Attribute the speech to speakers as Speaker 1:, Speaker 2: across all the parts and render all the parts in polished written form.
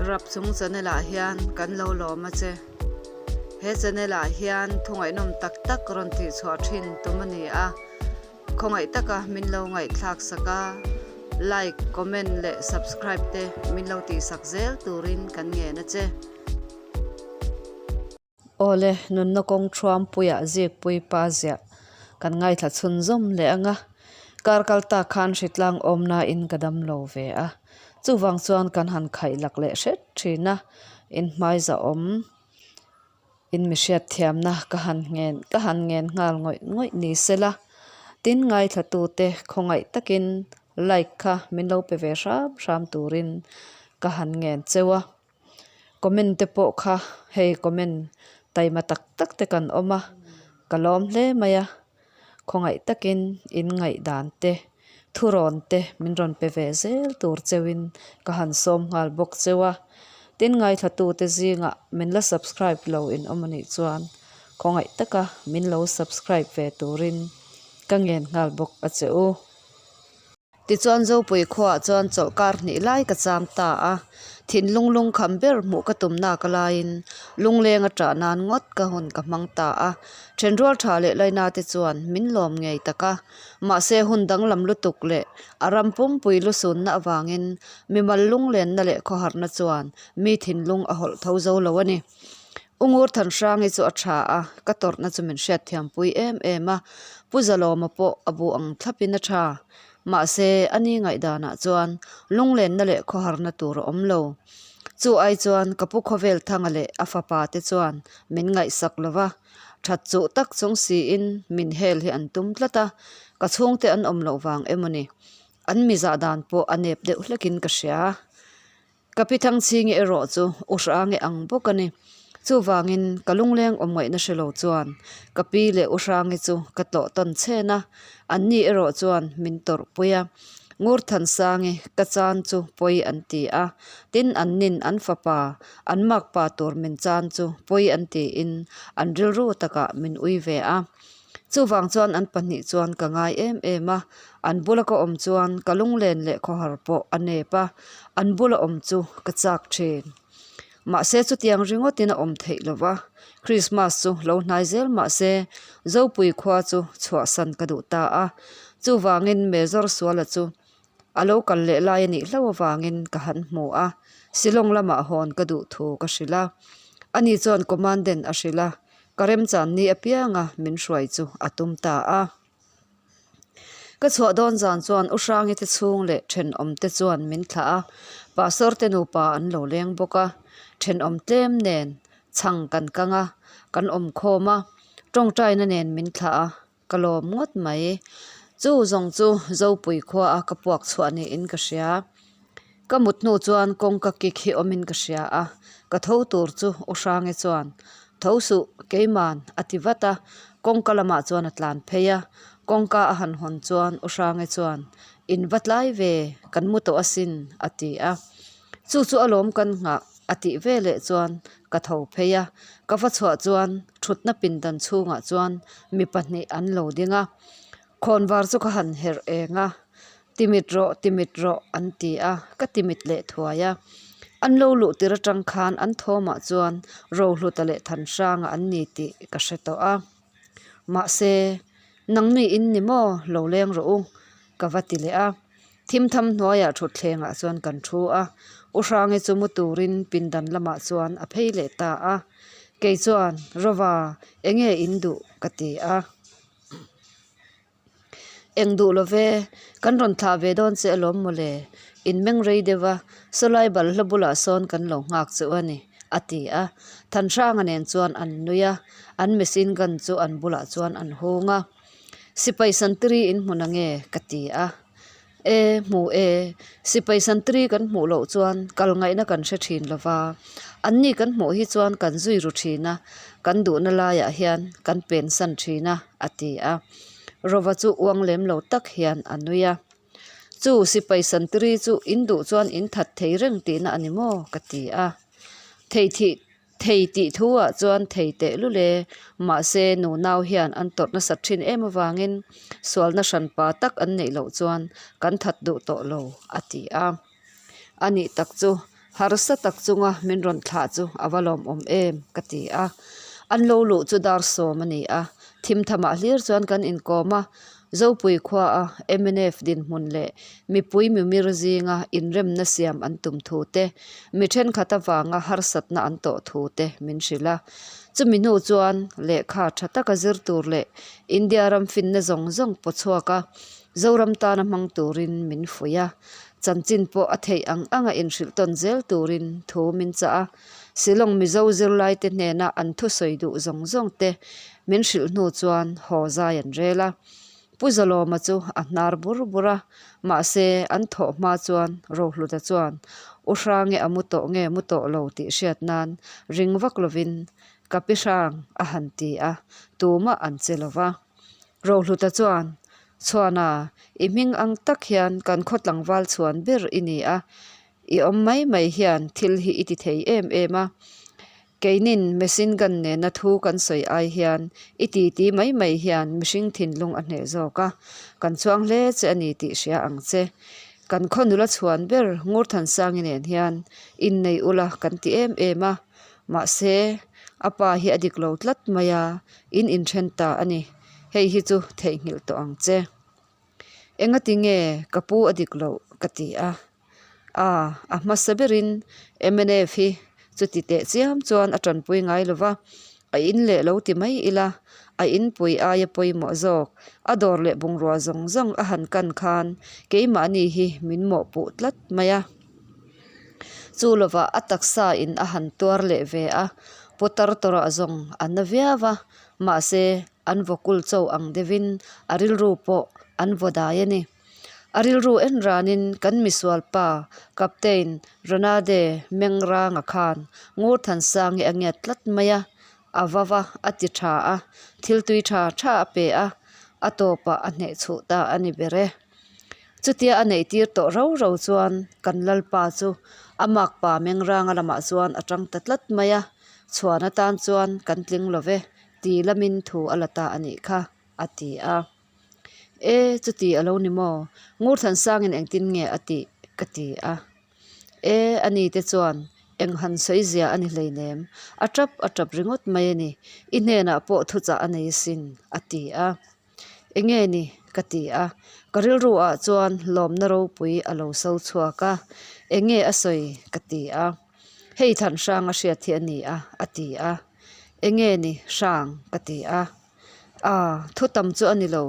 Speaker 1: Rapchung channel ah hian kan lo lawm a che. He channel ah hian thu ngaihnawm tak tak rawn tih chhuah thin tum a ni a. Khawngaih taka min lo ngaihthlak sak a, like, comment leh subscribe te min lo tih sak zel turin kan ngen a che. Awle, nunna kawng thuampuiah zikpui pa ziah kan ngaithla chhunzawm leh ang a, kar kal tak khan hritlang awmnain ka dam lo ve a, chuvang chuan kan han khaih lak leh hret thin a, inhmaiza awm in mi hriatthiamna ka han ngen ka han ngen nghal ngawih ngawih ni sela, tin ngaithlatute khawngaih takin like kha min lo pe ve hram hram turin ka han ngen cheu a. Comment te pawh kha hei comment taima tak tak te kan awm a ka lawm hle mai a khawngaih takin in ngaihdan te thurawn te min rawn pe ve zel tur cheuhin ka han sawm nghal bawk cheu a tin ngaithla te zingah min la subscribe lo in awm anih chuan khawngaih taka min lo subscribe ve turin ka ngen nghal bawk a che u. Tichuan Zopui khuaah chuan chawlhkar hnih lai ka cham ta a, thinlung lungkham ber hmuh ka tum nak laiin lungleng a ṭah nan ngawt ka hun ka hmang ta a. Ṭhenrual ṭha leh laina te chuan min lawm ngei tak a, mahse hun danglam lutuk leh a ram pumpui lusunna avangin mimal lunglenna leh khawharna chuan mi thinlung a hawlh tho zo lo a ni. U Ngur Thanhrangi chu a tha a, ka tawrhna chu min hriatthiampui em em a, Pu Zalawma pawh a bu ang thlapin a tha. Mahse, a ni ngaihdanah chuan lunglenna leh khawharna tur a awm lo. Chu ai chuan ka pu Khawvel Thanga leh a fapa te chuan min ngaihsak lo va, that chuh tak chung siin min hel hi an tum tlat a, ka chhungte an awm loh vang emaw ni? An mizah dan pawh a nep deuh hlekin ka hria. Ka pi Thangchhingi erawh chu u Hrangi ang bawk a ni. Chuvangin ka lungleng awm ngaihna hre lo chuan ka pi leh u Hrangi chu ka tlawh tawn chhen a, anni erawh chuan min tawrhpui a. Ngurthansangi ka chan chu pawi an ti a, tin annin an fapa, an makpa tur min chan chu pawi an tiin an rilru takah min ui ve a. Chuvang chuan an pahnih chuan ka ngai em em a, an bula ka awm chuan ka lunglen leh khawhar pawh a nep a, an bula awm chu ka chak thin. Mahse chutiang ringawtin a awm theih lo va, Krismas chu lo hnai zel mahse Zopui khua chu chhuahsan ka duh ta a, chuvangin Mezawr Suala chu a lo kal leh lai a nih hlauh avangin ka han hmu a, Shillong lamah hawn ka duh thu ka hrilh a, ani chuan Commandant a hrilh a, Ka remchan ni apianga min hruai chu a tum ta a. Ka chhuah dawn zan chuan U Hrangi te chhung leh thenawm te chuan min thlah a, Pastor te nupa an lo leng bawk a, thenawm tlem nen chhang kan kang a, kan awm khawm a, tawngtaina nen min thlah a, ka lawm ngawt mai. Chu zawng chu Zopui khua a ka puak chhuah niin ka hria. Ka mut hnu chuan kawngka kik hi awmin ka hria a, ka tho tur chu U Hrangi chuan, Tho suh, keiman, a ti vat a, kawngka lamah chuan a tlan phei a. Kawngka a han hawn chuan U Hrangi chuan, In va tlai ve, kan mu tawh asin, a ti a. Chu chu alawm kan nghah, a tih ve leh chuan ka tho phei a, ka va chhuah chuan thutna pindan chhungah chuan mi pahnih an lo ding a. Khawnvar chu ka han herh eng a, Timit rawh, timit rawh an ti a, ka timit leh thuai a. An lo luh tir atang khan an thawmah chuan Rohluta leh Thanhranga an ni tih ka hre tawh a. Mahse, nangni in ni maw lo leng rawh u, ka va ti leh a. Thim tham hnuaiah thutthlengah chuan kan thu a, U Hrangi chu mu turin pindan lamah chuan a phei leh ta a. Kei chuan, Rova, enge in duh? ka ti a. Eng duh lo ve, kan rawn thlah ve dawn che alawm mawle, in meng rei deuh a, sawlai balhla bulah sawn kan lo nghak chu a ni, a ti a. Thanhranga nen chuan an nui a, an machine gun chu an bulah chuan an hung a. Sipai santiri in hmun ange ka ti a. E, hmu e, sipai santiri kan hmuh loh chuan kal ngaihna kan hre thin lo va, anni kan hmuh hi chuan kan zui ru thin a, kan duhna laiah hian kan pen san thin a, a ti a. Rova chu uang lem lo tak hian a nui a. Chu sipai santiri chu in duh chuan in that thei reng tihna a ni maw? ka ti a. Thei thih Thei tih thu ah chuan thei teh lul e, mahse nu nau hian an tawrh nasat thin em avangin sualna hran pa tak an neih loh chuan kan that duh tawh lo a ti a. A nih tak chu Harsa tak chunga min rawn thlah chu a va lawmawm em ka ti a. An lo luh chu dar sawm a ni a, thim thamah hlir chuan kan inkawm a. Zopui khuaa mnf dinhmun leh mipui mimir zinga inremna siam an tum thu te, mi thenkhat avanga harsatna an tawh thu te min hrilh a. Chumi hnu chuan lehkha tha taka zir tur leh India ram finna zawng zawng paw chhuak a, Zoram tana hmang turin min fuih a. Chanchin pawh a theih ang anga inhrilh tawn zel turin thu min chah a. Shillong Mizo zirlaite hnena an thusawi duh zawng zawng te min hrilh hnu chuan haw zai an rel a. Pu Zalawma chu a hnar bur bur a, mahse an thawh hma chuan Rohluta chuan U Hrange a mu tawh nge mu tawh lo tih hriat nan ring vak lovin Ka pi Hrang a han ti a, tumah an che lo va. Rohluta chuan Chhuana, i hming ang tak hian kan khaw tlangval chhuan ber i ni a, i awm mai mai hian thil hi i ti thei em em a. Keinin machine gun nena thu kan sawi ai hian i titi mai mai hian mihring thinlung a hneh zawk a, kan chhuang hle che a ni tih hria ang che. Kan khaw nula chhuan ber Ngurthansangi nen hian innei ula kan ti em em a, mahse a pa hi a dik lo tlat mai a, in inthen ta a ni. Hei hi chu theihnghilh tawh ang che. Engati nge ka pu a dik loh ka ti a. A, a hmasa berin mnf hi chuti teh chiam chuan a tanpui ngai lo va, a in leh lo ti mai ila, a inpui aia pawimawh zawk, a dawr leh bungrua zawng zawng a han kan khan keimahni hi min mawhpuh tlat mai a. Chu lovah a taksa in a han tuar leh ve a, putar tawrah zawng a na viau a, mahse an vawkul cho ang deuhin a rilru pawh an vaw dai a ni. A rilru en ranin kan misual pa Captain Ronalde Mengranga khan Ngurthansangi a ngiat tlat mai a, a va va a ti tha a, thil tui tha tha a pe a, a tawpah a hneh chhuh ta a ni ber e. Chutia a neih tir tawh rau rau chuan kan Lalpa chu a makpa Mengranga lamah chuan a tang ta tlat mai a, chhuan atan chuan kan tling lo ve. Ti lamin thu a la ta a nih kha, a ti a. E, chuti a lo ni maw? Ngurthansangin engtin nge a tih? ka ti a. E, a ni te chuan eng han sawi zia a ni hleinem, a tap a tap ringawt mai a ni, i hnenah pawh thuchah a nei asin, a ti a. Enge ni? ka ti a. Ka rilru ah chuan lawmna ropui a lo so chhuak a. Enge a sawi? ka ti a. Hei Thanhrang a hriat hi a ni a, a ti a. Enge ni hrang? ka ti a. Aa, thu tam chu a ni lo.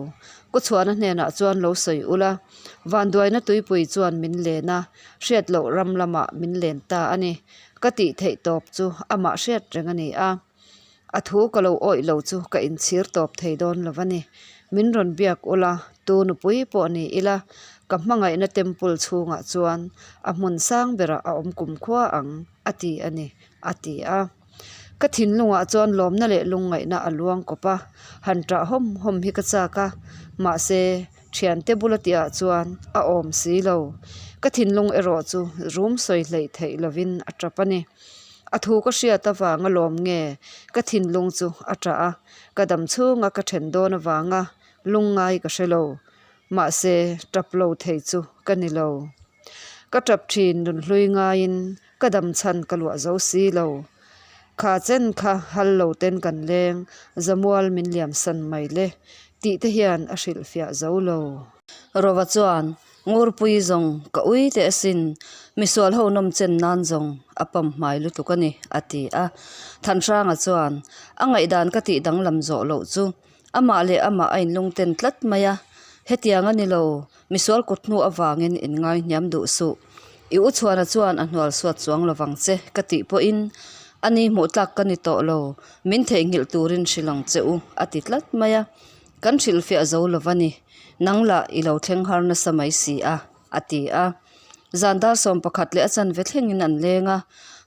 Speaker 1: Ku chhuahna hnenah chuan lo sawi ula. Vanduaina tuipui chuan min len a, hriat loh ram lamah min len ta a ni. Ka tih theih tawp chu amah hriat reng a ni a. A thu ka lo awih lo chu ka inchhir tawp thei dawn lo a ni. Min rawn biak ula, tu nupui pawh ni ila, ka hmangaihna temple chhungah chuan a hmun sang berah a awm kumkhua ang, a ti a ni, a ti a. Ka thinlungah chuan lawmna leh lungngaihna a luang kawp a, han ṭah hawm hawm hi ka chak a, mahse, thiante bula tihah chuan a awm si lo. Ka thinlung erawh chu rum sawi hleih theih lovin a ṭap a ni. A thu ka hriat avanga lawm nge ka thinlung chu a ṭah a, ka dam chhunga ka ṭhen dawn avanga lungngai ka hre lo. Mahse, ṭap lo thei chu ka ni lo. Ka ṭap ṭhin nunhlui ngaiin ka dam chhan ka luah zo si lo. Kha chen kha hal lo ten kan leng, zamual min liam san mai le tih te hian a hrilhfiah zo lo. Rova chuan Ngurpui zawng ka ui teh asin, misual ho nawm chen nan zawng a pam hmai lutuk a ni, a ti a. Thanhranga chuan a ngaihdan ka tih danglam zawh loh chu amah leh amah a inlungten tlat mai a, hetiang a ni lo, misual kut hnu avangin inngai hniam duh suh. I u chhuana chuan a hnual suat chuang lovang che ka tih pawhin a ni hmuh tlak ka ni tawh lo, min theihnghilh turin hrilh ang che u, a ti tlat mai a. Kan hrilhfiah zo lo va ni, nang lah i lo thleng har nasa mai si a, a ti a. Zan dar 11 leh a chanve thlengin an leng a,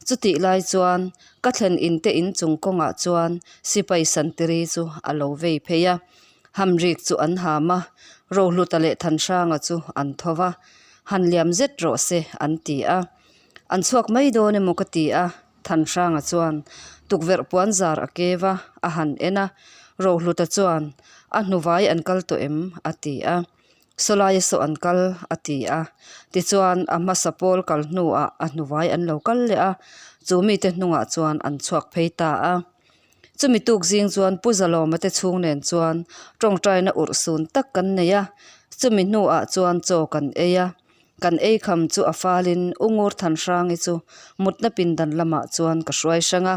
Speaker 1: chutih lai chuan ka thlen in te in chung kawngah chuan sipai santiri chu a lo vei phei a, hamrik chu an ham a, Rohluta leh Thanhranga chu an tho va, han liam zet rawh se an ti a. An chhuak mai dawn emaw ka ti a, Thanhranga chuan tukverh puan zar a kev a, a han en a, Rohluta chuan, A hnuvai an kal tawh em? a ti a. Sawlaia saw an kal, a ti a. Tichuan, a hmasa pawl kal hnuah a hnuvai an lo kal leh a, chu mite hnungah chuan an chhuak phei ta a. Chumi tuk zing chuan Pu Zalawma te chhung nen chuan tawngtaina urh sun tak kan nei a, chumi hnuah chuan chaw kan ei a. Kan ei kham chu a falin U Ngurthanhrangi chu mutna pindan lamah chuan ka hruai hrang a.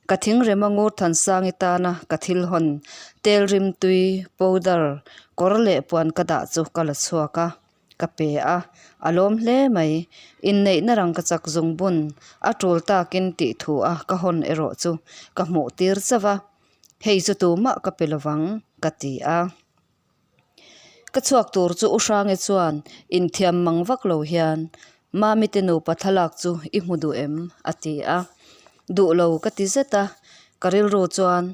Speaker 1: Ka thingrema Ngurthansangi tana ka thil hawn tel rimtui, powder, kawr leh puan ka dah chu ka la chhuak a, ka pe a, a lawm hle mai. Inneihna rangka chak zungbun a tul takin tih thu a ka hawn erawh chu ka hmuh tir chauh a, hei chu tumah ka pe lovang ka ti a. Ka chhuak tur chu U Hrangi chuan inthiam mang vak lo hian, Mami te nupa thlalak chu i hmu duh em? a ti a. Duh lo ka ti zet a, ka rilru chuan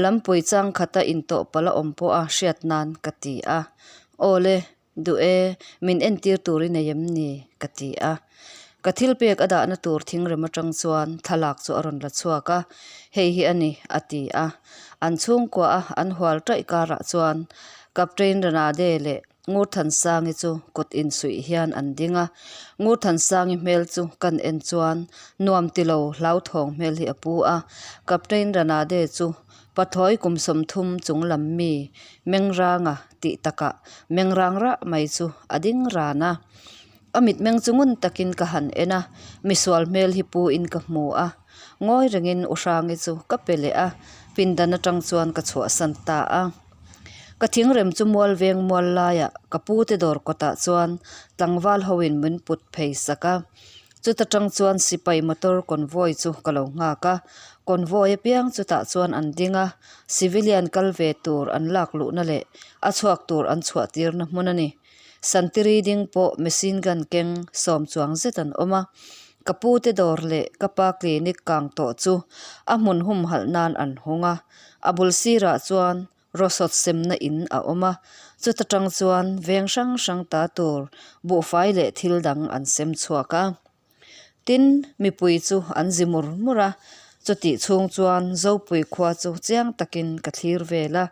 Speaker 1: lampui chang khata intawh palh a awm pawh a hriat nan ka ti a. Aw le, duh e, min entir tur i nei em ni? ka ti a. Ka thil pek a dahna tur thingrem atang chuan thlalak chu a rawn la chhuak a, Hei hi a ni, a ti a. An chhungkua a an hual taih karah chuan Captain Ranade leh Ngurthansangi chu kut insuih hian an ding a. Ngurthansangi hmel chu kan en chuan nuam ti lo hlauthawng hmel hi a pu a. Captain Ranade chu pathlawi kum 30 chung lam mi Mengranga tih takah Mengrang rah mai chu a ding ran a. A mitmeng chu ngun takin ka han en a, misual hmel hi pu in ka hmu a. Ngawi rengin U Hrangi chu ka pe leh a, pindan atang chuan ka chhuahsan ta a. Ka thingrem chu mual veng mual laiah ka pu te dawr kawtah chuan tlangval ho in min put phei sak a. Chuta tang chuan sipai motor convoy chu ka lo nghak a, convoy apiang chutah chuan an ding a, civilian kal ve tur an lak luhna leh a chhuak tur an chhuah tirna hmun a ni. Santiri ding pawh machine gun keng sawm chuang zet an awm a, ka pu te dawr leh ka pa clinic kang tawh chu a hmun humhalh nan an hung a, a bul sirah chuan rawsawt semna in a awm a, chuta tang chuan veng hrang hrang ta tur buhfai leh thil dang an sem chhuak a. Tin, mipui chu an zi mur mur a, chutih chhung chuan Zopui khua chu chiang takin ka thlir vel a.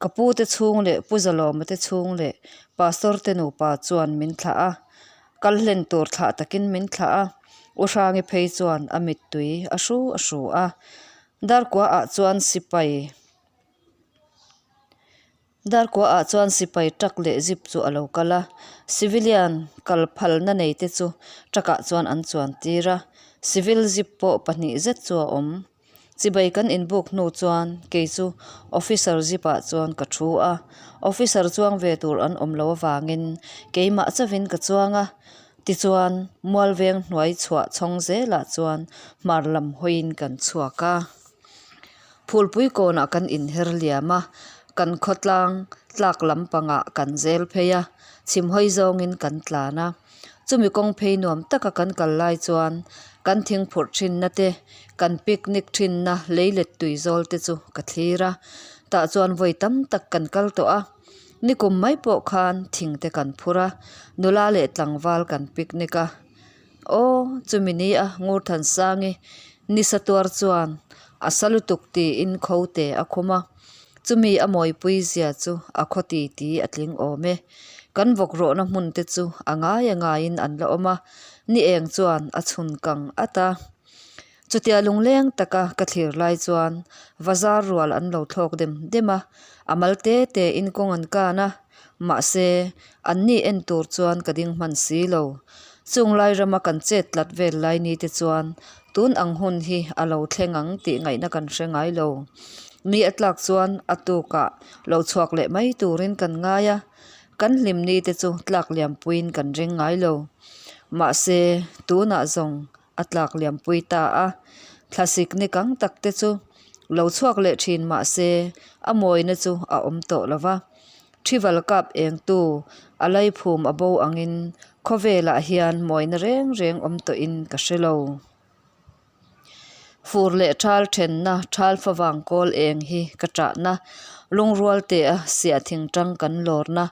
Speaker 1: Ka pu te chhung leh Pu Zalawma te chhung leh Pastor te nupa chuan min thlah a, kal hlen tur thlah takin min thlah a, U Hrangi phei chuan a mittui a hru a hru a. Darkua ah chuan sipai. Darkua ah chuan sipai truck leh jeep chu a lo kal a, civilian kal phalna nei te chu truck ah chuan an chuan tir a, civil jeep pawh pahnih zet chu a awm. Chibai kan inbuk hnu chuan kei chu officer jeep ah chuan ka thu a, officer chuang ve tur an awm lo avangin keimah chauhin ka chuang a, tichuan mual veng hnuai chhuah chhawng zelah chuan hmar lam hawiin kan chhuak a. Phulpui kawnah kan inher liam a, kan khawtlang tlak lampangah kan zel phei a, chhim hawi zawngin kan tlan a. Chumi kawng phei nuam taka kan kal lai chuan kan thing phurh thinna te, kan picnic thinna lei let tui zawl te chu ka thlir a. Tah chuan vawi tam tak kan kal tawh a, nikum mai pawh khan thing te kan phur a, nula leh tlangval kan picnic a. Aw, chumi ni a Ngurthansangi nisa tuar chuan a sa lutuk tiin kho te a khum a, chumi a mawipui zia chu a khaw ti ti a tling awm e. Kan vawk rawhna hmun te chu a ngai a ngaiin an la awm a, ni eng chuan a chhun kang at a. Chutia lungleng taka ka thlir lai chuan bazar rual an lo thlawk dem dem a, a mal te te in kawng an kan a, mahse an ni en tur chuan ka ding hman si lo. Chung lai rama kan chet tlat vel lai ni te chuan tun ang hun hi a lo thleng ang tih ngaihna kan hre ngai lo. Mi a tlak chuan a tukah lo chhuak leh mai turin kan ngai a, kan hlim ni te chu tlak liampuiin kan ring ngai lo. Mahse tunah zawng a tlak liampui ta a, thlasik ni kang tak te chu lo chhuak leh thin mah se a mawina chu a awm tawh lo va. Thival kap engtu a laiphum a bo angin khawvelah hian mawina reng reng awm tawhin ka hre lo. Fur leh thal thenna thal favang kawl eng hi ka chahna, lungrual te a siah thingtang kan lawrna,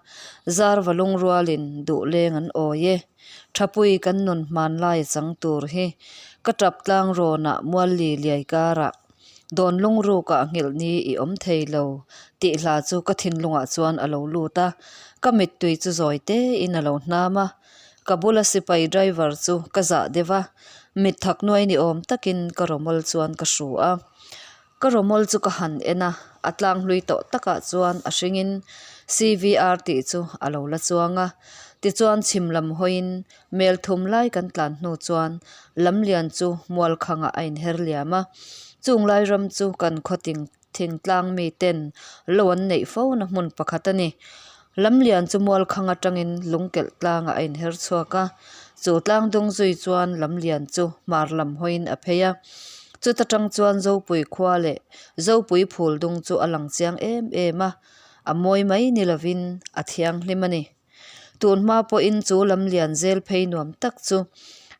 Speaker 1: zarva lungrualin duh leng an awi e. Thapui kan nun hmanlai a chang tur hi ka tap tlang rawnah mualli liai karah. Dawnlung rukah nghilh ni i awm thei lo tih hla chu ka thinlungah chuan a lo lut a, ka mittui chu zawi tein a lo hnam a. Ka bula sipai driver chu ka zah deuh a, mit thak nuai ni awm takin ka rawmawl chuan ka hru a. Ka rawmawl chu ka han en a, a tlang hlui tawh takah chuan a hringin CVR tih chu a lo la chuang a. Tichuan chhim lam hawiin mel thum lai kan tlan hnu chuan lamlian chu mualkhangah a inher liam a. Chung lai ram chu kan khaw ting thingtlang miten lo an neih fo na hmun pakhat a ni. Lamlian chu mualkhang atangin lungkelh tlangah a inher chhuak a, chu tlang dung zui chuan lamlian chu hmar lam hawiin a phei a. Chuta tang chuan Zopui khua leh Zopui phul dung chu a lang chiang em em a, a mawi mai ni lovin a thianghlim a ni. Tun hma pawhin chu lamlian zel phei nuam tak chu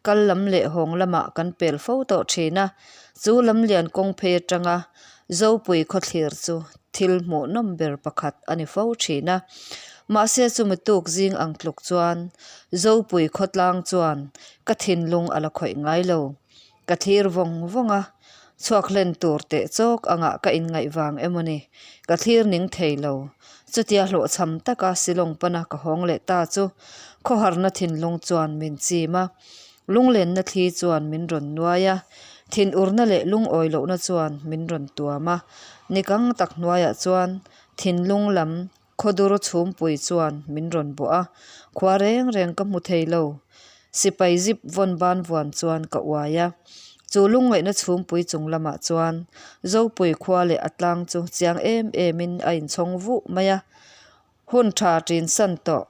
Speaker 1: kal lam leh hawng lamah kan pel fo tawh thin a, chu lamlian kawng phei atanga Zopui khawthlir chu thil hmuhnawm ber pakhat a ni fo thin a. Mahse chumi tuk zing ang tluk chuan Zopui khawtlang chuan ka thinlung a la khawih ngai lo. Ka thlir vawng vawng a, chhuak hlen tur teh chawk angah ka inngaih vang emaw ni, ka thlir ning thei lo. Chutia hlawhchham taka Shillong pana ka hawng leh ta chu khawharna thinlung chuan min chim a, lunglenna thli chuan min rawn nuai a, thinurna leh lungawi lohna chuan min rawn tuam a, nikang tak hnuaiah chuan thinlung lam Khawdur chhumpui chuan min rawn bawh a, khua reng reng ka hmu thei lo. Sipai zip vawn ban vuan chuan ka uai a. Chu lungngaihna chhumpui chung lamah chuan Zopui khua leh a tlang chu chiang em emin a inchhawng vuh mai a, hun tha ṭin san tawh.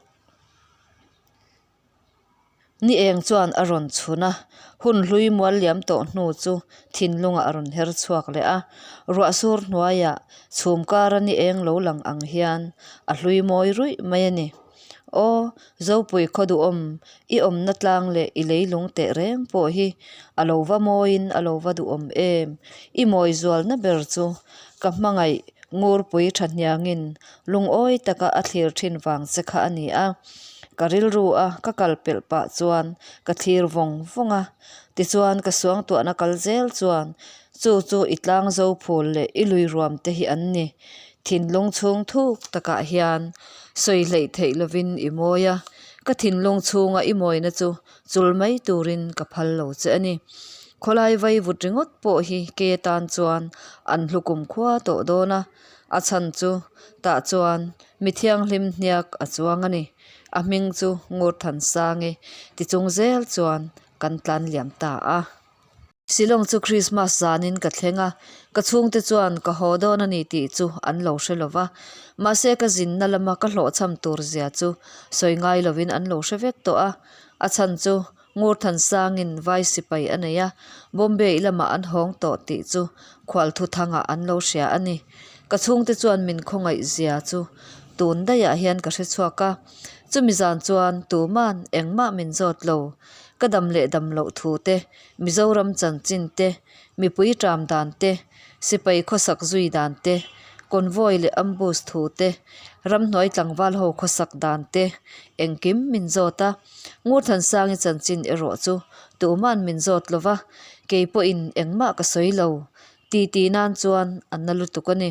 Speaker 1: Ni eng chuan a rawn chhun a, hun hlui mual liam tawh hnu chu thinlungah a rawn her chhuak leh a. Ruah sur hnuaiah chhum kara ni eng lo lang ang hian a hlui mawi ruih mai a ni. Aw, Zopui khaw duhawm, i awmna tlang leh i leilung teh reng pawh hi a lo va mawiin a lo va duhawm em? I mawi zualna ber chu ka hmangaih ngurpui tha hniangin lungawi taka a thlir thin vang che kha a ni a. Ka rilru a, ka kal pelh pah chuan ka thlir vawng vawng a. Tichuan ka suangtuahna kal zel chuan chu chu i tlang zo phul leh i lui ruam te hi an ni. Thinlung chhung thuk takah hian sawi hleih theih lovin i mawi a, ka thinlung chhunga i mawina chu chul mai turin ka phal lo che a ni. Khawlai vai vut ringawt pawh hi ke tan chuan an hlukum khua tawh dawn a, a chhan chu tah chuan Mi thianghlim hniak a chuang a ni. A hming chu Ngurthansangi ti chung zel chuan kan tlan liam ta a. Shillong chu Christmas zanin ka thleng a, ka chhungte chuan ka haw dawn a ni tih chu an lo hre lo va. Mahse ka zinna lama ka hlawhchham tur zia chu sawi ngai lovin an lo hre vek tawh a. A chhan chu Ngurthansangin vai sipai a nei a, Bombay lamah an hawng tawh tih chu khualthu thangah an lo hria a ni. Ka chhungte chuan min khawngaih zia chu tun daihah hian ka hre chhuak a, chumi zan chuan tuman engmah min zawt lo. Ka dam leh dam loh thu te, Mizoram chanchin te, mipui ṭam dan te, sipai khawsak zui dan te, convoy leh ambush thu te, ramhnuai tlangval ho khawsak dan te engkim min zawt a. Ngurthansangi chanchin erawh chu tuman min zawt lo va, kei pawhin engmah ka sawi lo ti ti nan chuan a na lutuk a ni.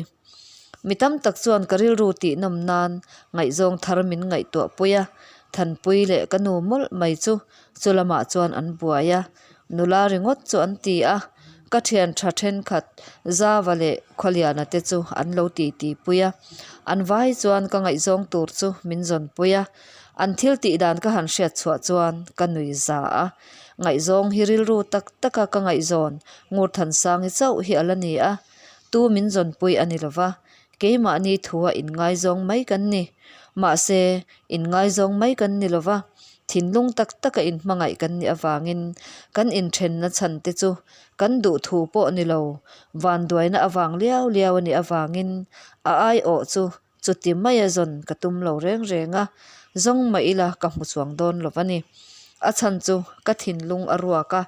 Speaker 1: Mi tam tak chuan ka rilru tihnawm nan ngaihzawng thar min ngaihtuah pui a, Thanpui leh ka nu mawlh mai chu chu lamah chuan an buai a, nula ringawt chu an ti a, ka thian tha thenkhat Zava leh Khawliana te chu an lo titi pui a, an vai chuan ka ngaihzawng tur chu min zawn pui a. An thil tih dan ka han hriat chhuah chuan ka nui za a, ngaihzawng hi rilru tak taka ka ngaihzawn Ngurthansangi chauh hi a la ni a, tu min zawnpui a ni lo va, keimahni thua inngaizawng mai kan ni. Mahse, inngaizawng mai kan ni lo va, thinlung tak taka inhmangaih kan nih avangin kan inthenna chhan te chu kan duh thu pawh ni lo, vanduaina avang liau liau a nih avangin a aiawh chu Chuti maia zawn ka tum lo reng reng a, zawng mah ila ka hmu chuang dawn lo a ni. A chhan chu ka thinlung a ruak a,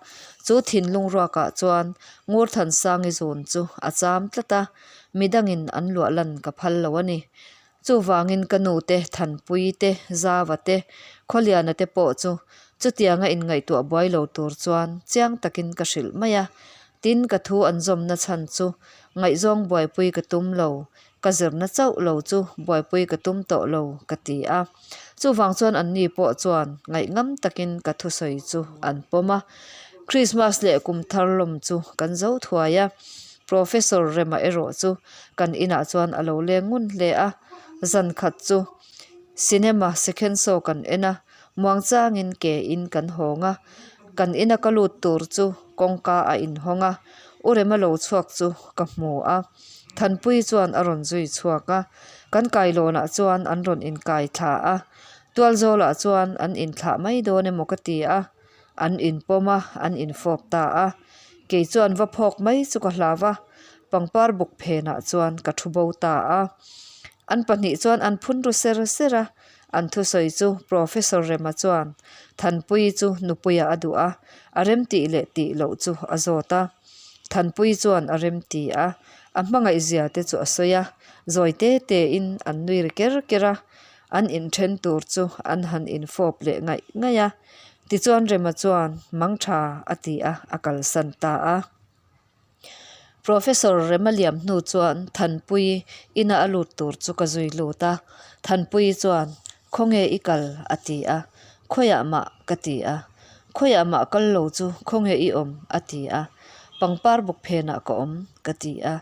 Speaker 1: chu thinlung ruakah chuan Ngurthansangi zun chu a cham tlat a, midangin an luah lan ka phal lo a ni. Chuvangin ka nu te, Thanpui te, Zava te, Khawliana te pawh chu chutianga inngaihtuah buai lo tur chuan chiang takin ka hrilh mai a. Tin, ka thu an zawmna chhan chu. Ngaihzawng buaipui ka tum lo, ka zirna chauh lo chu buaipui ka tum tawh lo ka ti a. Chuvang chuan anni pawh chuan ngaihngam takin ka thusawi chu an pawm a. Krismas leh kum thar lawm chu kan zo thuai a, Professor Rema erawh chu kan inah chuan a lo leng ngun hle a, zan khat chu cinema second show kan en a, muangchangin ke in kan hawng a, kan ina ka lut tur chu kawngka a inhawng a, U Rema lo chhuak chu ka hmu a, Thanpuii chuan a rawn zui chhuak a, kan kailawnah chuan an rawn inkai thla a, Tualzawlah chuan an inthlah mai dawn emaw ka ti a, an inpawm a, an infawp ta a, kei chuan va phawk mai chu ka hlau a, pangpar buk phenah chuan ka thu bo ta a, an pahnih chuan an phun ru ser ser a, an thusawi chu Professor Rema chuan Thanpuii chu nupuiah a duh a, a remtih leh tih loh chu a zawt a. Thanpuii chuan a remti a, a hmangaihzia te chu a sawi a, zawi te te in an nui ri ker ker a, an inthen tur chu an han infawp leh ngaih ngaih a. Tichuan Rema chuan mang tha a ti a, a kalsan ta a. Professor Rema liam hnu chuan Thanpuii ina a lut tur chu ka zui lut a, Thanpuii chuan Khawnge i kal? a ti a, Khawiah mah? ka ti a, Khawiah mah kal lo chu khawnge i awm? a ti a, Pangpar buk phenah ka awm ka ti a,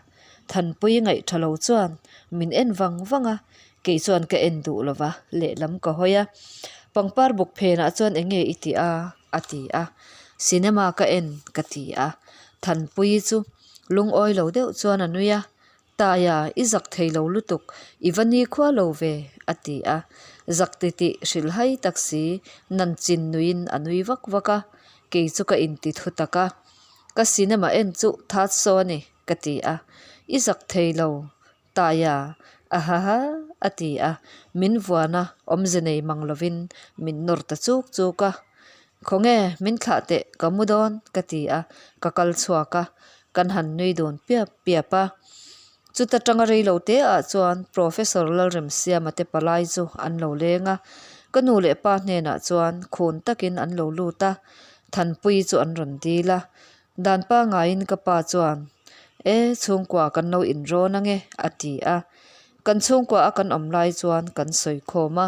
Speaker 1: Thanpuii ngaih tha lo chuan min en vang vang a, kei chuan ka en duh lo va, lehlam ka hawi a, Pangpar buk phenah chuan eng nge i tih a? a ti a, Cinema ka en ka ti a, Thanpuii chu lungawi lo deuh chuan a nui a, Taia, i zak thei lo lutuk, i va ni khua lo ve, a ti a. Zak ti tih hrilhhai tak si, nan chin nuiin a nui vak vak a, kei chu ka inti thu tak a. Ka cinema en chu that saw a ni, ka ti a. I zak thei lo, Taia, ahaha, a ti a. Min vuan a, awmze nei mang lovin min nawr ta chuk chuk a. Khawnge, min thlah teh, ka mu dawn, ka ti a, ka kal chhuak a, kan han nui dun piap piap a. Chuta tanga rei lo te ah chuan Professor Lalremsiama te palai chu an lo leng a, ka nu leh pa hnenah chuan khun takin an lo lut a, Thanpuii chu an rawn dil a. Dan pangaiin ka pa chuan, E, chhungkua kan lo inrawn ange, a ti a. Kan chhungkua a kan awm lai chuan kan sawi khawm a,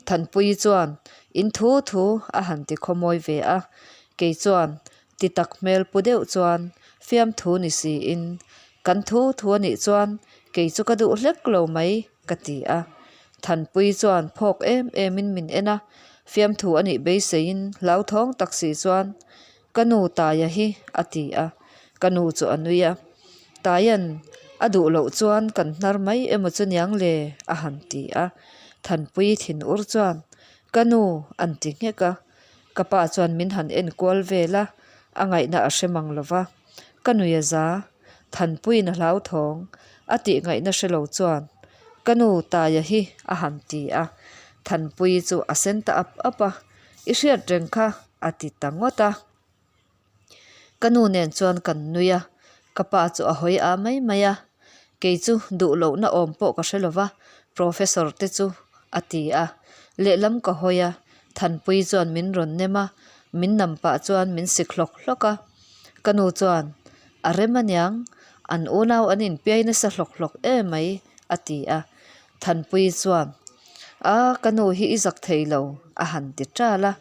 Speaker 1: Thanpuii chuan in thu thu a han ti khawmawi ve a, kei chuan ti tak hmel pu deuh chuan fiamthu ni siin kan thu thu a nih chuan kei chu ka duh hlek lo mai ka ti a. Thanpuii chuan phawk em em in min en a, fiamthu a nih beiseiin hlauthawng tak si chuan Ka nu Taia hi a ti a, ka nu chu a nui a. Taia'n a duh loh chuan kan hnar mai emaw chu niang le a han ti a. Thanpui thin ur chuan ka nu an ti nghek a, ka pa chuan min han en kual vel a, a ngaihna a hre mang lo va. Ka nui a za, Thanpuiin a hlauthawng a tih ngaihna hre lo chuan ka nu Taia hi a han ti a. Thanpui chu a sen ta ap ap a. I hriat reng kha a ti ta ngawt a. Ka nu nen chuan kan nui a, ka pa chu a hawi a mai mai a. Kei chu duh lohna awm pawh ka hre lo va, Professor te chu a ti a. Lehlam ka hawi a, Thanpuii chuan min rawn nem a, min nam pah chuan min sik hlawk hlawk a. Ka nu chuan, A rem aniang, an unau an inpiai nasa hlawk hlawk em mai a ti a. Thanpuii chuan, A, ka nu hi i zak thei lo, a han ti ṭal a.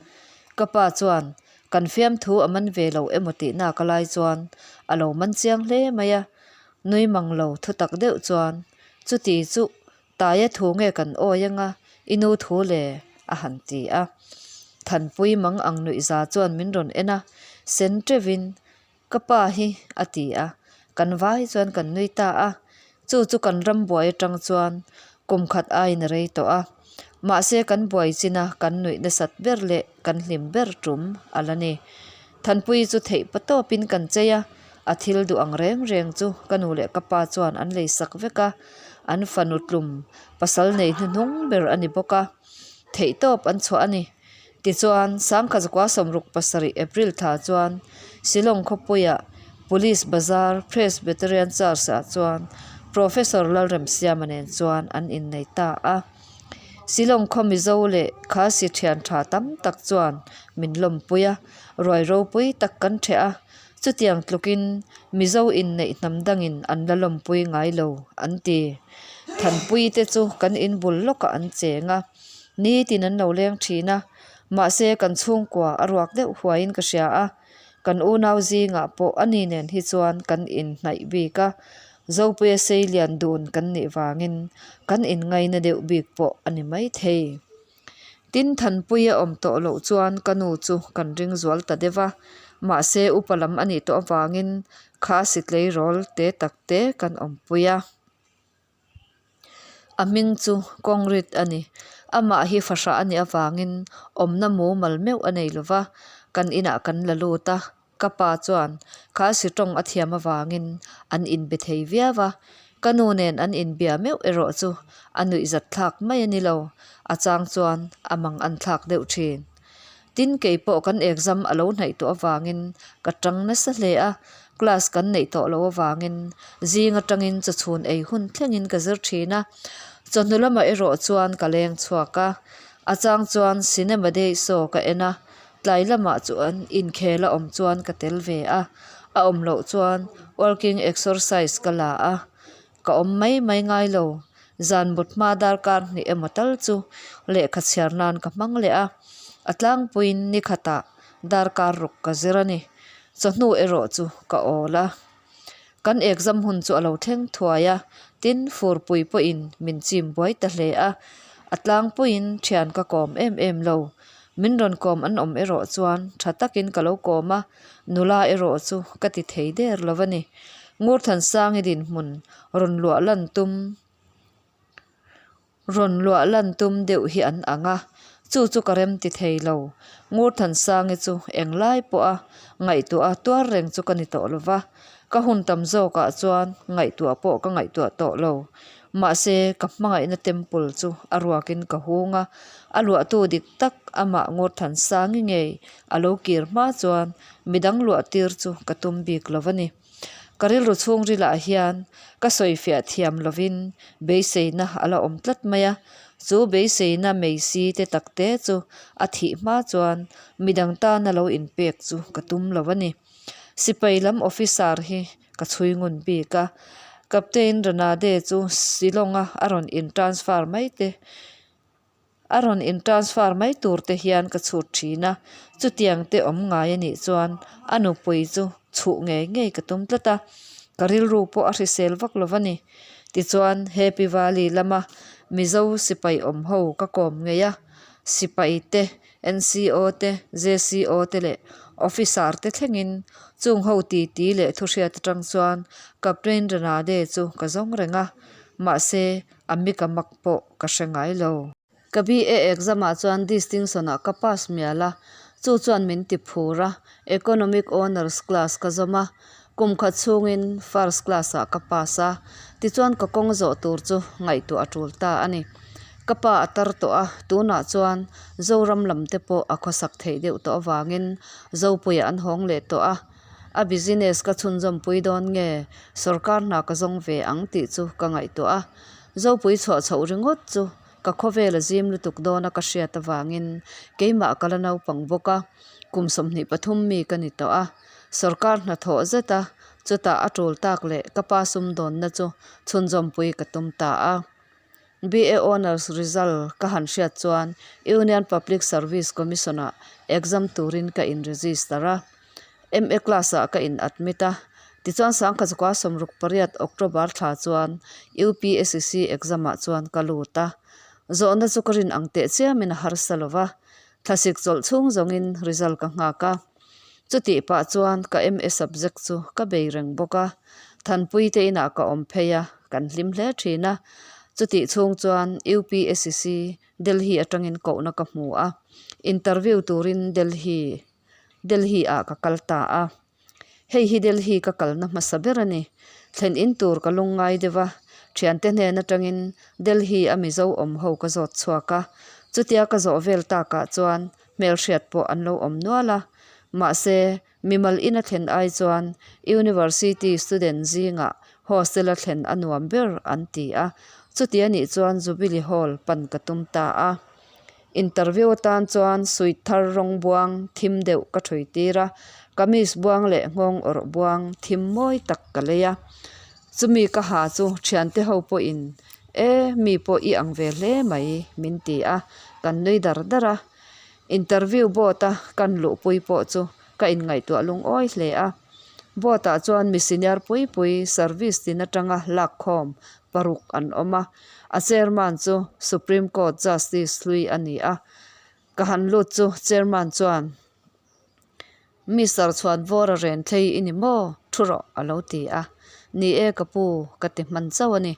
Speaker 1: Ka pa chuan, Kan fiamthu a man ve lo emaw tih nak a lai chuan a lo man chiang hle mai a. Nui mang lo thu tak deuh chuan, Chuti chu Taia thu nge kan awi anga i nu thu le? a han ti a. Thanpuii mang ang nuihza chuan min rawn en a, sen ṭeuhin, Ka pa hi a ti a, kan vai chuan kan nui ta a, chu chu kan ram buai atang chuan kum khat aiin a rei tawh a, mahse kan buai chin a kan nuih nasat ber leh kan hlim ber tum a la ni. Thanpuii chu theih pa tawpin kan chei a, a thil duh ang reng reng chu ka nu leh ka pa chuan an lei sak vek a, an fanu tlum pasal nei hnuhnung ber a ni bawk a, theih tawp an chhuah a ni. Tichuan, Sangkhazukua 67 April thla chuan Shillong khawpuia Police Bazar Presbyterian Church-ah chuan Professor Lalremsiama nen chuan an innei ta a. Shillong khaw Mizo leh Khasi thian tha tam tak chuan min lawmpui a, ruai ropui tak kan ṭheh a. Chutiang tlukin Mizo inneih hnam dangin an la lawmpui ngai lo, an ti. Thanpui te chu kan inbul lawkah an cheng a, nitin an lo leng thin a, mahse kan chhungkua a ruak deuh huaiin ka hria a, kan unau zingah pawh ani nen hi chuan kan inhnaih bik a, Zopuia sei lian dun kan nih vangin kan inngaina deuh bik pawh a ni maithei. Tin Thanpuia awm tawh loh chuan ka nu chu kan ring zual ta deuh a, mahse upa lam a nih tawh avangin kha si tleirawl te tak te kan awmpui a. A hming chu Kawngrit a ni. Amah hi fahrah a nih avangin awmna mumal meuh a nei lo va, kan inah kan la lut a. Ka pa chuan kha si tawng a thiam avangin an inbe thei viau a, ka nu nen an inbia meuh erawh chu a nuihzat thlak mai a ni lo, a chang chuan a mang an thlak deuh thin. Tin kei pawh kan exam a lo hnaih tawh avangin ka tang nasa hle a, class kan neih tawh loh avangin zing atangin chawchhun ei hun thlengin ka zir thin a, chawhnu lamah erawh chuan ka leng chhuak a, a chang chuan cinema day show ka en a, Tlai lamah chuan inkhel a awm chuan ka tel ve a, a awm loh chuan working exercise ka la a, ka awm mai mai ngai lo. Zan mut hma darkar hnih emaw tal chu lehkha chhiar nan ka hmang leh a, a tlangpuiin ni khatah darkar ruk ka zir a ni. Chawhnu erawh chu ka awl a. Kan exam hun chu a lo thleng thuai a, tin furpui pawhin min chim buai ta hle a, a tlangpuiin thian ka kawm em em lo. Min rawn kawm an awm erawh chuan tha takin ka lo kawm a, nula erawh chu ka ti thei der lo a ni. Ngurthansangi dinhmun rawn luah lan tum Rawn luah lan tum deuh hi an ang a, chu chu ka rem ti thei lo. Ngurthansangi chu englai pawha ngaihtuah a tuar reng chu ka ni tawh lo va, ka hun tam zawkah chuan ngaihtuah pawh ka ngaihtuah tawh lo. Mahse, ka hmangaihna temple chu a ruakin ka hung a, a luahtu dik tak amah Ngurthansangi ngei a lo kir hma chuan midang luah tir chu ka tum bik lo a ni. Ka rilru chhungrilah hian ka sawifiah thiam lovin beiseina a la awm tlat mai a, chu beiseina meisi te tak te chu a thih hma chuan midang tana lo inpek chu ka tum lo a ni. Sipai lam officer hi ka chhui ngun bik a, Captain Ranade chu Shillong-a a rawn in transfer mai te A rawn in transfer mai tur te hian ka chhut thin a, chutiang te awm ngai a nih chuan a nupui chu chhuh ngei ngei ka tum tlat a, ka rilru pawh a hrisel vak lo va ni. Tichuan Happy Valley lama Mizo sipai awm ho ka kawm ngei a, sipai te, NCO te, JCO te leh officer te thlengin chung ho titi leh thuhriat atang chuan Captain Ranade chu ka zawng reng a, mahse A mika mak pawh ka hre ngai lo. Ka BA exam ah chuan distinction ah ka pass mial a, chu chuan min ti phur a, Economic Honours class ka zawm a, kum khat chhungin first class ah ka pass a, tichuan ka kawng zawh tur chu ngaihtuah a tul ta a ni. Ka pa a tar tawh a, tunah chuan Zoram lam te pawh a khawsak theih deuh tawh avangin Zopuiah an hawng leh tawh a, A business ka chhunzawmpui dawn nge sorkar hna ka zawng ve ang tih chu ka ngaihtuah a. Zopui chhuah chhoh ringawt chu ka khawvel a zim lutuk dawn a ka hriat avangin keimah ka la naupang bawk a, kum 23 mi ka ni tawh a. Sorkar hna thawh zet a, chutah a tul tak leh ka pa sumdawnna chu chhunzawmpui ka tum ta a. BA Honours result ka han hriat chuan Union Public Service Commission-ah exam turin ka in-register a. MA class-ah ka in-admit a. Tichuan Sangkhazukua 68 October thla chuan UPSC exam-ah chuan ka lut a. Zawhna chu ka rin ang teh chiamin a harsa lo va. Thlasik chawlh chhung zawngin result ka nghak a. Chutih pah chuan ka MA subject chu ka bei reng bawk a, Thanpui te inah ka awm phei a, kan hlim hle thin a. Chutih chhung chuan UPSC Delhi atangin kohna ka hmu a, interview turin Delhi Delhi ah ka kal ta a. Hei hi Delhi ka kalna hmasa ber a ni. Thlen in tur ka lungngai deuh a, thiante hnen atangin Delhi a Mizo awm ho ka zawt chhuak a. Chutia ka zawh vel takah chuan hmelhriat pawh an lo awm nual a. Mahse, mimal ina thlen ai chuan University student zingah hostel a thlen a nuam ber an ti a. Chuti anih chuan Jubilee Hall pan ka tum ta a. Interview atan chuan suit thar rawng buang thim deuh ka thui tir a. Kamis buang leh nghawng awrh buang thim mawi tak ka lei a. Chumi ka ha chu thiante ho pawhin E, mi pawh i ang ve hle mai min ti a, kan nui dar dar a. Interview board a kan luhpui pawh chu ka inngaihtuah lungawi hle a. Board ah chuan mi senior pui pui service tin atanga lakkhawm paruk an awm a, a chairman chu Supreme Court Justice hlui a ni a. Ka han lut chu chairman chuan Mister Chhuanvawra ren thlei i ni maw? Thu rawh a lo ti a. Ni e ka pu, ka ti hman chauh a ni.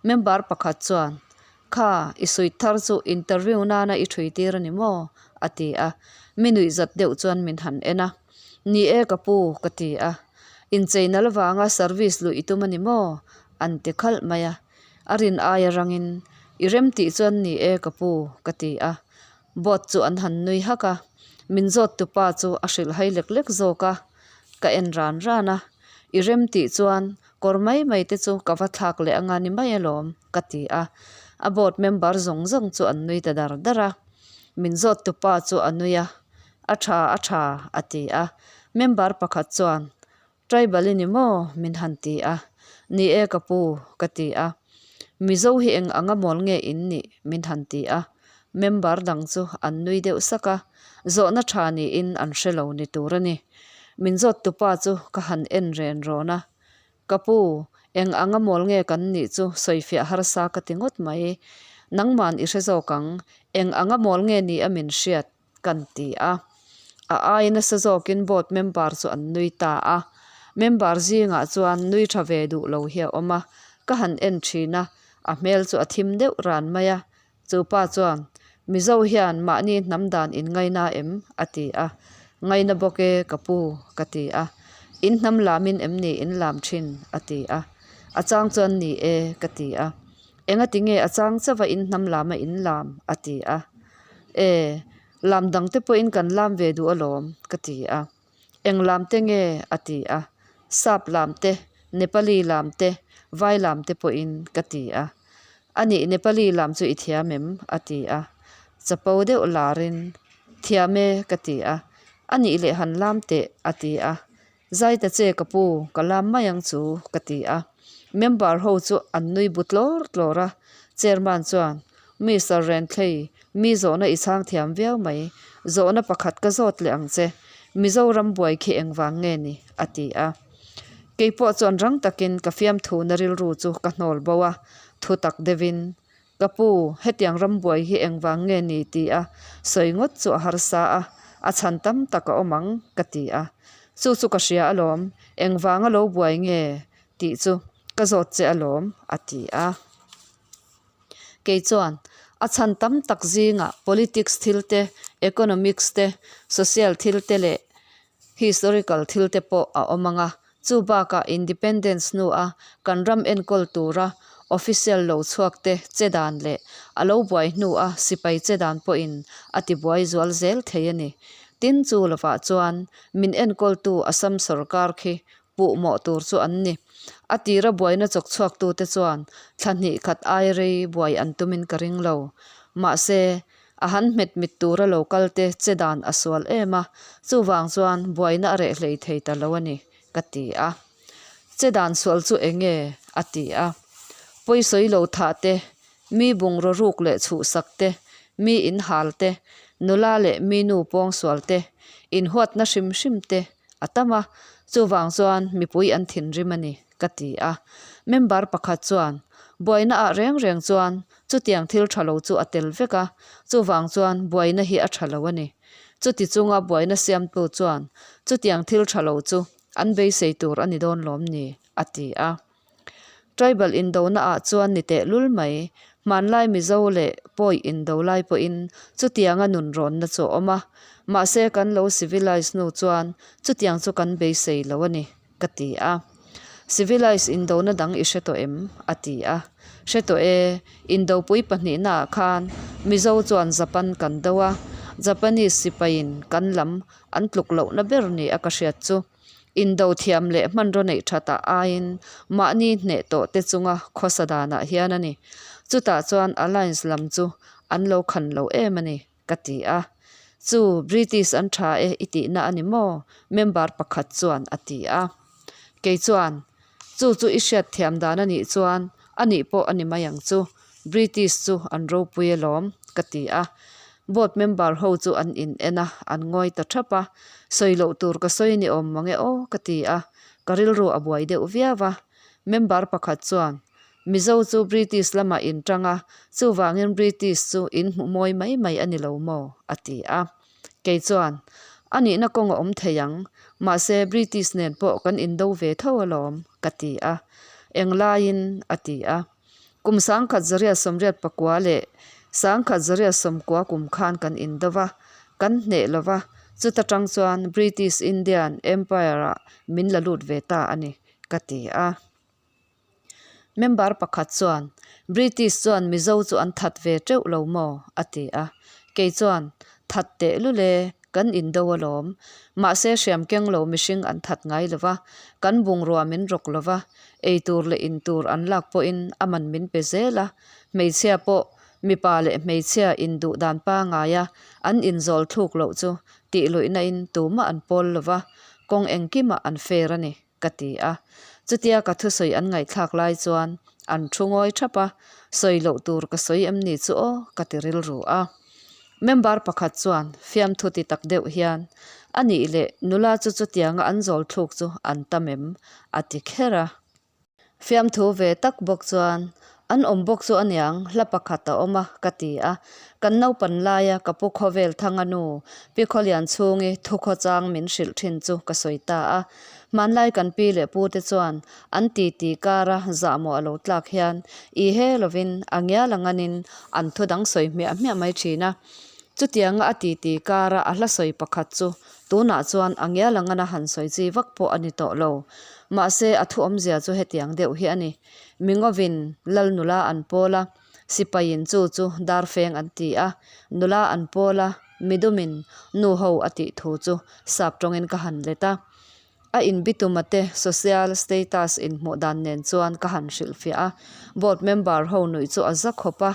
Speaker 1: Member pakhat chuan, Kha, i suit thar chu interview nana i thui tir a ni maw? a ti a. Mi nuih zat deuh chuan min han en a. Ni e ka pu, ka ti a. Inchei nal vanga service luh i tum a ni maw? an ti khalh mai a. A rin aia rangin, I rem tih chuan ni e ka pu, ka ti a. Boat chu an han nui hak a, min zawt tu pa chu a hrilh hai lek lek zawk a, ka en ran ran a, i rem tih chuan kawr mai mai te chu ka va thlak leh anga ni mai alawm ka ti a, a boat member zawng zawng chu an nui ta dar dar a, min zawt tu pa chu a nui a, a tha a tha a ti a, member pakhat chuan Tribal i ni maw? min han ti a. Ni e ka pu, ka ti a. Mizo hi eng anga mawl nge in nih? min han ti a. Member dang chu an nui deuh sak a, zawhna tha niin an hre lo ni tur a ni. Min zawt tupa chu ka han en ren rawn a. Ka pu, eng anga mawl nge kan nih chu sawifiah harsa ka ti ngawt mai. Nangman i hre zawk ang, eng anga mawl nge ni a min hriat? kan ti a. A ai nasa zawkin board member chu an nui ta a. Member zingah chuan nui tha ve duh lo hi a awm a, ka han en thin a, a hmel chu a thim deuh ran mai a. Chu pa chuan, Mizo hian mahni hnam dan in ngaina em? a ti a. Ngaina bawk e ka pu, ka ti a. In hnam lamin em ni in lam thin? a ti a. A chang chuan ni e, ka ti a. Engati nge a chang chauh a in hnam lama in lam? a ti a. E, lam dang te pawhin kan lam ve duh alawm, ka ti a. Eng lam te nge? a ti a. Sap lam te, Nepali lam te, Vai lam te pawhin, ka ti a. Anih Nepali lam chu i thiam em? a ti a. Chapo deuh larin, Thiam e, ka ti a. Anih leh han lam teh, a ti a. Zai ta che ka pu, ka lam mai ang chu, ka ti a. Member ho chu an nui bu tlawr tlawr a, Chairman chuan, Mister Renthlei, mi zawhna i chhang thiam viau mai, zawhna pakhat ka zawt leh ang che, Mizoram buai khi engvang nge ni? a ti a. Keipawh chuan rang takin ka fiamthuna rilru chu ka hnawl bo a, thu tak deuhin, Ka pu, hetiang rambuai hi engvang nge ni ti a sawi ngawt chu a harsa a, a chhan tam tak a awm ang, ka ti a. Chu chu ka hria alawm, engvanga lo buai nge tih chu ka zawt che alawm, a ti a. Kei chuan, a chhan tam tak zingah politics thil te, economics te, social thil te leh historical thil te pawh a awm ang a, chu bakah independence hnua kan ram enkawl tura official lo chhuak te che dan leh a lo buai hnua sipai che dan pawhin a ti buai zual zel thei a ni. Tin, chu lovah chuan min enkawltu Assam sorkar khi puh mawh tur chu an ni. A tira buaina chawk chhuaktute chuan thla hnih khat ai rei buai an tumin ka ring lo. Mahse, A han hmet mit tura lo kal te che dan a sual em a, chuvang chuan buaina a reh hlei thei ta lo a ni, ka ti a. Che dan sual chu eng nge? a ti a. Pawisawi lo thah te, mi bungraw ruk leh chhuhsak te, mi inhal te, nula leh mi nu pawngsual te, inhuatna hrim hrim te a tam a, chuvang chuan mipui an thinrim a ni, ka ti a. Member pakhat chuan, Buaina ah reng reng chuan Chutiang thil tha lo chu a tel vek a, chuvang chuan buaina hi a tha lo a ni. Chuti chunga buaina siamtu chuan chutiang thil tha lo chu an beisei tur a ni dawn lawm ni? a ti a. Tribal indona ah chuan ni teh lul mai, hmanlai Mizo leh Pawi indo lai pawhin chutianga nunrawnna chu a awm a, mahse kan lo civilize hnu chuan chutiang chu kan beisei lo a ni. Ka ti a. Civilized indona dang i hre tawh em? a ti a. Hre tawh e, indopui pahnihnaah khan Mizo chuan Japan kan do a, Japanese sipaiin kan lam an tluk lohna ber ni a ka hriat chu. Indo thiam leh hmanraw neih thatah aiin mahni hneh tawh te chunga khawsa danah hian a ni. Chutah chuan Alliance lam chu an lo khan lo em a ni. Ka ti a. Chu, British an tha e i tihna a ni maw? Member pakhat chuan a ti a. Kei chuan, Chu chu i hriat thiam dan a nih chuan a nih pawh a ni mai ang chu, British chu an ropui alawm, ka ti a. Board member ho chu an in en a, an ngawi ta thap a. Sawi loh tur ka sawi ni awm mange aw, ka ti a. Ka rilru a buai deuh viau a. Member pakhat chuan, Mizo chu British lamah in tang a, chuvangin British chu in hmu mawi mai mai a ni lo maw? a ti a. Kei chuan, A nihna kawng a awm thei ang, mahse British nen pawh kan indo ve tho alawm, ka ti a. Englaiin? a ti a. Kum 1989 leh 1990 kum khan kan indo va, kan hneh lo va, chuta tang chuan British Indian Empire-ah min la lut ve ta a ni, ka ti a. Member pakhat chuan, British chuan Mizo chu an that ve teuh lo maw? a ti a. Kei chuan, That teh lul e, kan indo alawm. Mahse hriam keng lo mihring an that ngai lo va, kan bungrua min rawk lo va, ei tur leh in tur an lak pawhin a man min pe zel a. Hmeichhia pawh mipa leh hmeichhia induh dan pangaia an inzawl thluk loh chu tih luihna in tumah an pawl lo va, kawng engkimah an fair a ni. ka ti a. Chutia ka thusawi an ngaihthlak lai chuan an thu ngawi thap a, sawi loh tur ka sawi em ni chu aw ka ti rilru a. Member pakhat chuan fiamthu ti tak deuh hian, A nih leh nula chu chutianga an zawl thluk chu an tam em? a ti kher a. Fiamthu ve tak bawk chuan, An awm bawk chu aniang, hla pakhat a awm a, ka ti a. Kan naupan laia ka pu khawvel thanga nu, Pi Khawlian chhungi thukhaw chang min hrilh thin chu ka sawi ta a. Hmanlai kan pi leh pu te chuan an titi kara zahmawh a lo tlak hian i he lovin a ngial a nganin an thu dang sawi hmiah hmiah mai thin a. Chutianga a titi kara a hla sawi pakhat chu tunah chuan a ngial a ngana han sawi chi vak pawh a ni tawh lo. Mahse a thu awmzia chu hetiang deuh hi a ni. Mingovin lal nula an pawl a, sipaiin chu chu darfeng an ti a, nula an pawl a, midumin nu ho a tih thu chu sap tawngin ka han let a. A inbituma te social status inhmuh dan nen chuan ka han hrilhfiah a, board member ho nuih chu a za khawp a,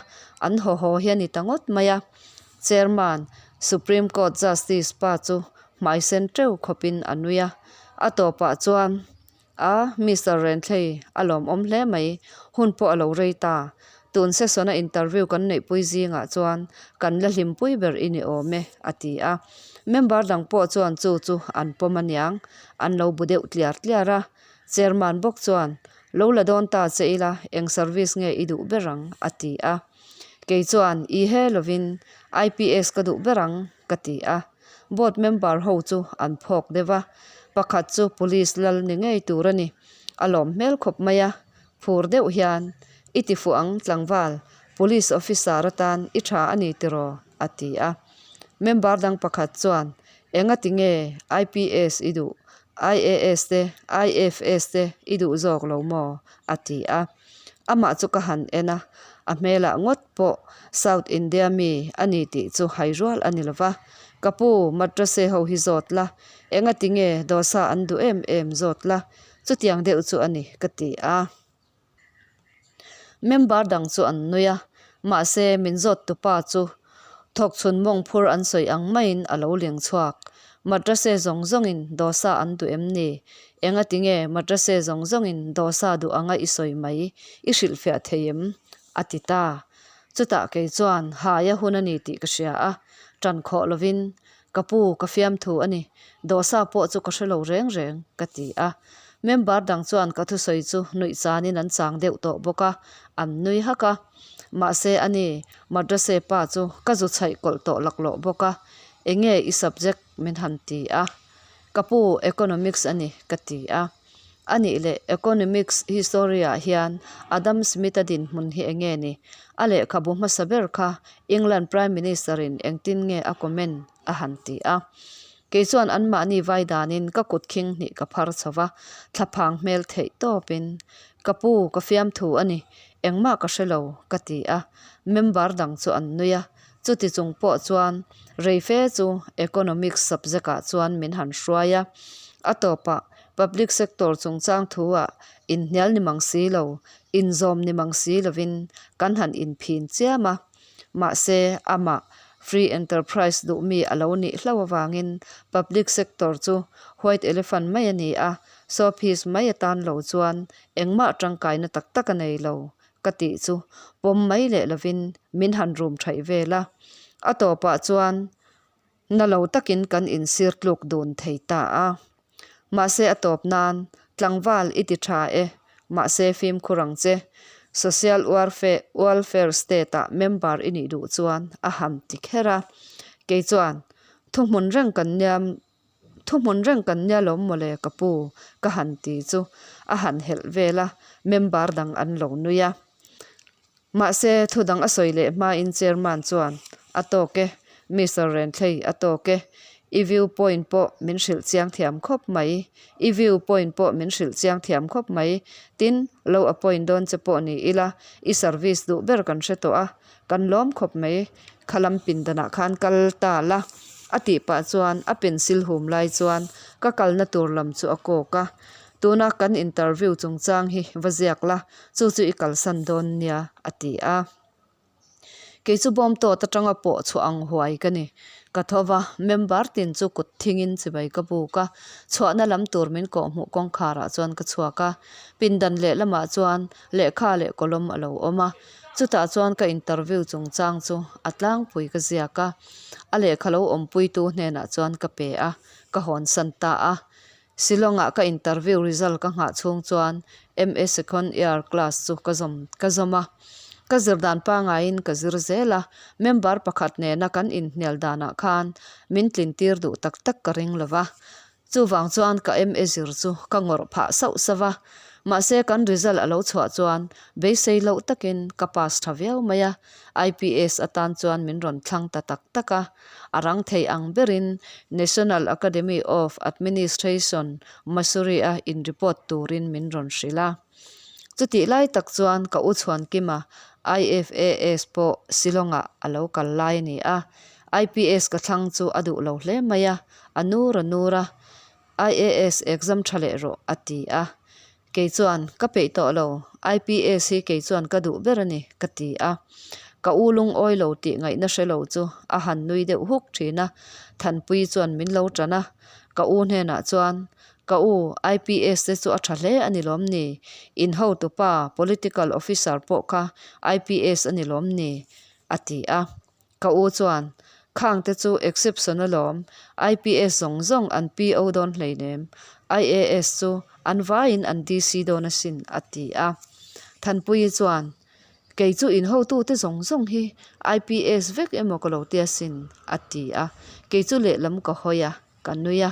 Speaker 1: an haw haw hi a ni ta ngawt mai a. Chairman, Supreme Court Justice pa chu hmai sen teuh khawpin a nui a, a tawpah chuan A, Mister Renthlei, a lawmawm hle mai. Hun pawh a lo rei ta. Tun session-a interview kan neihpui zingah chuan kan la hlimpui ber i ni awm e, a ti a. Member dang pawh chuan chu chu an pawm aniang, an lo bu deuh tliar tliar a. Chairman bawk chuan, Lo la dawn ta che ila, eng service nge i duh ber ang? a ti a. Kei chuan, I he lovin, IPS ka duh ber ang, ka ti a. Board member ho chu an phawk deuh a, pakhat chu police lal ni ngei tur a ni. A lawm hmel khawp mai a, phur deuh hian, I ti fuh ang tlangval, police officer atan i tha a ni tiraw? a ti a. Member dang pakhat chuan, Enga ti nge IPS i duh? IAS te, IFS te i duh zawk lo maw? a ti a. Amah chu ka han en a, a hmelah ngawt pawh South India mi a ni tih chu hai rual a ni lo va. Ka pu, Madrase ho hi zawt la, engati nge dosa an duh em em zawt la, chutiang deuh chu a ni, ka ti a. Member dang chu an nui a, mahse min zawt tupa chu thawkchhun mawng phur an sawi ang maiin a lo leng chhuak. Madrase zawng zawngin dosa an duh em ni? Engati nge madrase zawng zawngin dosa duh anga i sawi mai i hrilhfiah thei em? a ti ta. Chutah kei chuan haia hun a ni tih ka hria a, ṭan khawh lovin Ka pu, ka fiamthu a ni. Dosa pawh chu ka hre lo reng reng, ka ti a. Member dang chuan ka thusawi chu nuih chanin an chang deuh tawh bawk a, an nui hak a. Mahse a ni, madrase pa chu ka zu chhaih kawlh tawh laklawh bawk a, enge i subject min han ti a. Ka pu, economics a ni, ka ti a. A nih leh Economics history-ah hian Adam Smith-a dinhmun hi enge ni? A lehkhabu hmasa ber kha England Prime Minister-in engtin nge a comment a han ti a. Kei chuan anmahni vai danin ka kut khing hnih ka phar chho va, thlaphang hmel theih tawpin, Ka pu, ka fiamthu a ni, engmah ka hre lo, ka ti a. Member dang chu an nui a, chuti chung pawh chuan rei fe chu Economics subject-ah chuan min han hruai a. A tawpah Public sector chungchang thu-ah inhnial ni mang si lo, inzawm ni mang si lovin kan han inphin chiam a. Mahse, amah Free enterprise duh mi a lo nih hlauh avangin public sector chu white elephant mai a ni a, showpiece mai atan lo chuan engmah tangkaina tak tak a nei lo ka tih chu pawm mai leh lovin min han rum thaih vel a. A tawpah chuan na lo takin kan insir tluk dun thei ta a. Mahse a tawp nan, tlangval i ti tha e, mahse fimkhur ang che. Social Welfare State ah member i nih duh chuan a ham ti kher a. Kei chuan, Thuhmun reng kan nia, thuhmun reng kan nia lawm mawle ka pu, ka han ti chu a han helh vel a, member dang an lo nui a. Mahse, thu dang a sawi leh hmain Chairman chuan, A tawk e, Mister Renthlei, a tawk e. I view point pawh min hrilh chiang thiam khawp mai. I view point pawh min hrilh chiang thiam khawp mai. Tin, lo appoint dawn che pawh ni ila, i service duh ber kan hre tawh a, kan lawm khawp mai. Khalam pindanah khan kal ta la, a tih pah chuan a pencil hum lai chuan ka kalna tur lam chu a kawk a. Tuna kan interview chungchang hi va ziak la, chu chu i kalsan dawn nia, a ti a. Kei chu bawm tawt atanga pawh chhuah ang huai ka ni. Ka tho va, member tin chu kut thingin chibai ka buk a, chhuahna lam tur min kawhhmuh kawngkharah chuan ka chhuak a. Pindan lehlamah chuan lehkha leh kawlawm a lo awm a, chutah chuan ka interview chungchang chu a tlangpui ka ziak a, a lehkha lo awmpuitu hnenah chuan ka pe a, ka hawnsan ta a. Shillong-ah ka interview result ka nghah chhung chuan MA Second Year class chu ka zawm ka zawm a. Ka zir dan pangaiin ka zir zel a, member pakhat nena kan inhnial danah khan min tlin tir duh tak tak ka ring lo va. Chuvang chuan ka MA zir chu ka ngawrh phah sauh sauh a. Mahse kan result a lo chhuah chuan beisei loh takin ka pass tha viau mai a, IPS atan chuan min rawn thlang ta tak tak a. A rang thei ang berin National Academy of Administration, Mussoorie-a in-report turin min rawn hrilh a. Chutih lai tak chuan ka u Chhuankima, IFAS pawh Shillong-ah a lo kal lai a ni a. IPS ka thlang chu a duh lo hle mai a, a nur a nur a. IAS exam tha leh rawh, a ti a. Kei chuan, Ka peih tawh lo, IPS hi kei chuan ka duh ber a ni, ka ti a. Ka u lungawi lo tih ngaihna hre lo chu a han nui deuh huk thin a, Thanpuii chuan min lo tan a. Ka u hnenah chuan, Ka u, IPS te chu a tha hle a ni lawm ni? In hotupa, political officer pawh kha IPS a ni lawm ni? a ti a. Ka u chuan, Khang te chu exception alawm, IPS zawng zawng an PO dawn hleinem, IAS chu an vaiin an DC dawn asin, a ti a. Thanpuii chuan, Kei chu in hotute zawng zawng hi IPS vek emaw ka lo ti asin, a ti a. Kei chu lehlam ka hawi a. Ka nui a,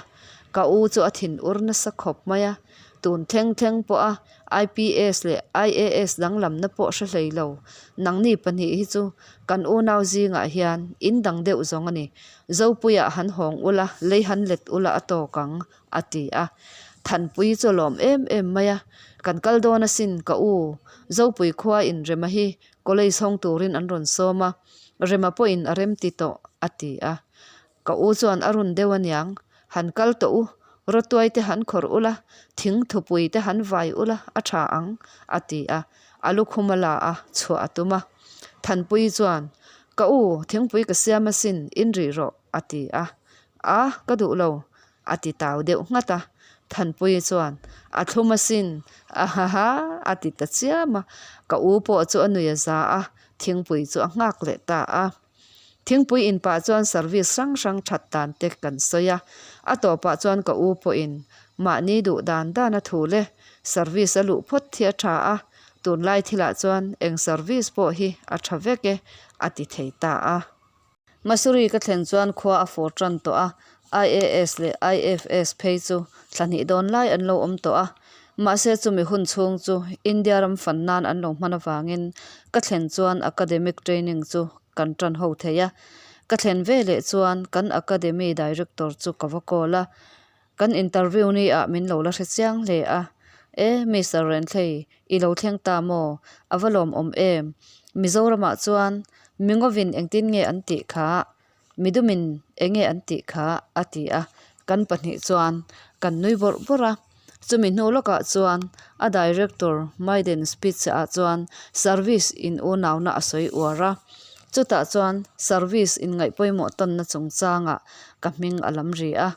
Speaker 1: ka u chu a thin ur nasa khawp mai a, tun thleng thleng pawh a IPS leh IAS danglamna pawh hre hlei lo, nangni pahnih hi chu kan unau zingah hian in dang deuh zawng a ni, Zopuiah han hawng ula, lei han let ula a tawk ang, a ti a. Thanpui chu a lawm em em mai a, kan kal dawn asin ka u, Zopui khua in Rema hi college hawng turin an rawn sawm a, Rema pawhin a remti tawh, a ti a. Ka u chuan a run deuh aniang, han kal tawh u, rawtuai te han khawrh ula, thing thupui te han vai ula a tha ang, a ti a, a lukhum a la a, chhuah a tum a. Thanpuii chuan, Ka u, thingpui ka siam asin, in rih rawh, a ti a. A, ka duh lo, a ti tau deuh nghat a. Thanpuii chuan, A thlum asin, ahaha, a ti ta chiam a. Ka u pawh chu a nui a za a, thingpui chu a nghak leh ta a. Thingpui in pah chuan service hrang hrang that dan te kan sawi a, a tawpah chuan ka u pawhin mahni duh dan dan a thu le, service a luh phawt hi a tha a, tunlai thilah chuan eng service pawh hi a tha vek e a ti thei ta a. Masuri ka thlen chuan khua a fur tan tawh a, IAS leh IFS phei chu thla hnih dawn lai an lo awm tawh a, mahse chumi hun chhung chu India ram fan nan an lo hman avangin ka thlen chuan academic training chu kan tan ho thei a. Ka thlen ve leh chuan kan academy director chu ka va call a, kan interview ni ah min lo la hre chiang hle a, E Mister Renthlei, i lo thleng ta maw? A va lawmawm em? Mizoramah chuan Mingovin engtin nge an tih kha? Midumin enge an tih kha a ti a, kan pahnih chuan kan nui bawrh bawrh a. Chumi hnu lawkah chuan a director Maiden speech ah chuan service in unauna a sawi uar a. Chutah chuan service inngaih pawimawh tawnna chungchangah ka hming a lam ri a.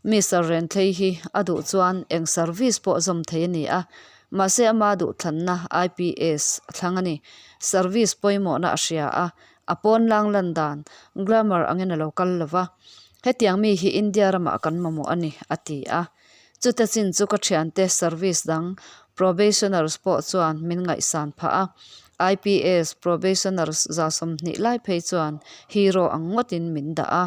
Speaker 1: Mister Renthlei hi a duh chuan eng service pawh zawm thei a ni a, mahse ama duhthlanna IPS a thlang a ni. Service pawimawhna a hria a, a pawn lang lan dan glamour angin a lo kal lo va. Hetiang mi hi India ramah kan mamawh a ni, a ti a. Chuta chin chu ka thiante service dang probationers pawh chuan min ngaihsan phah a. IPS probationers 30 lai phei chuan hero ang ngawtin min dah a.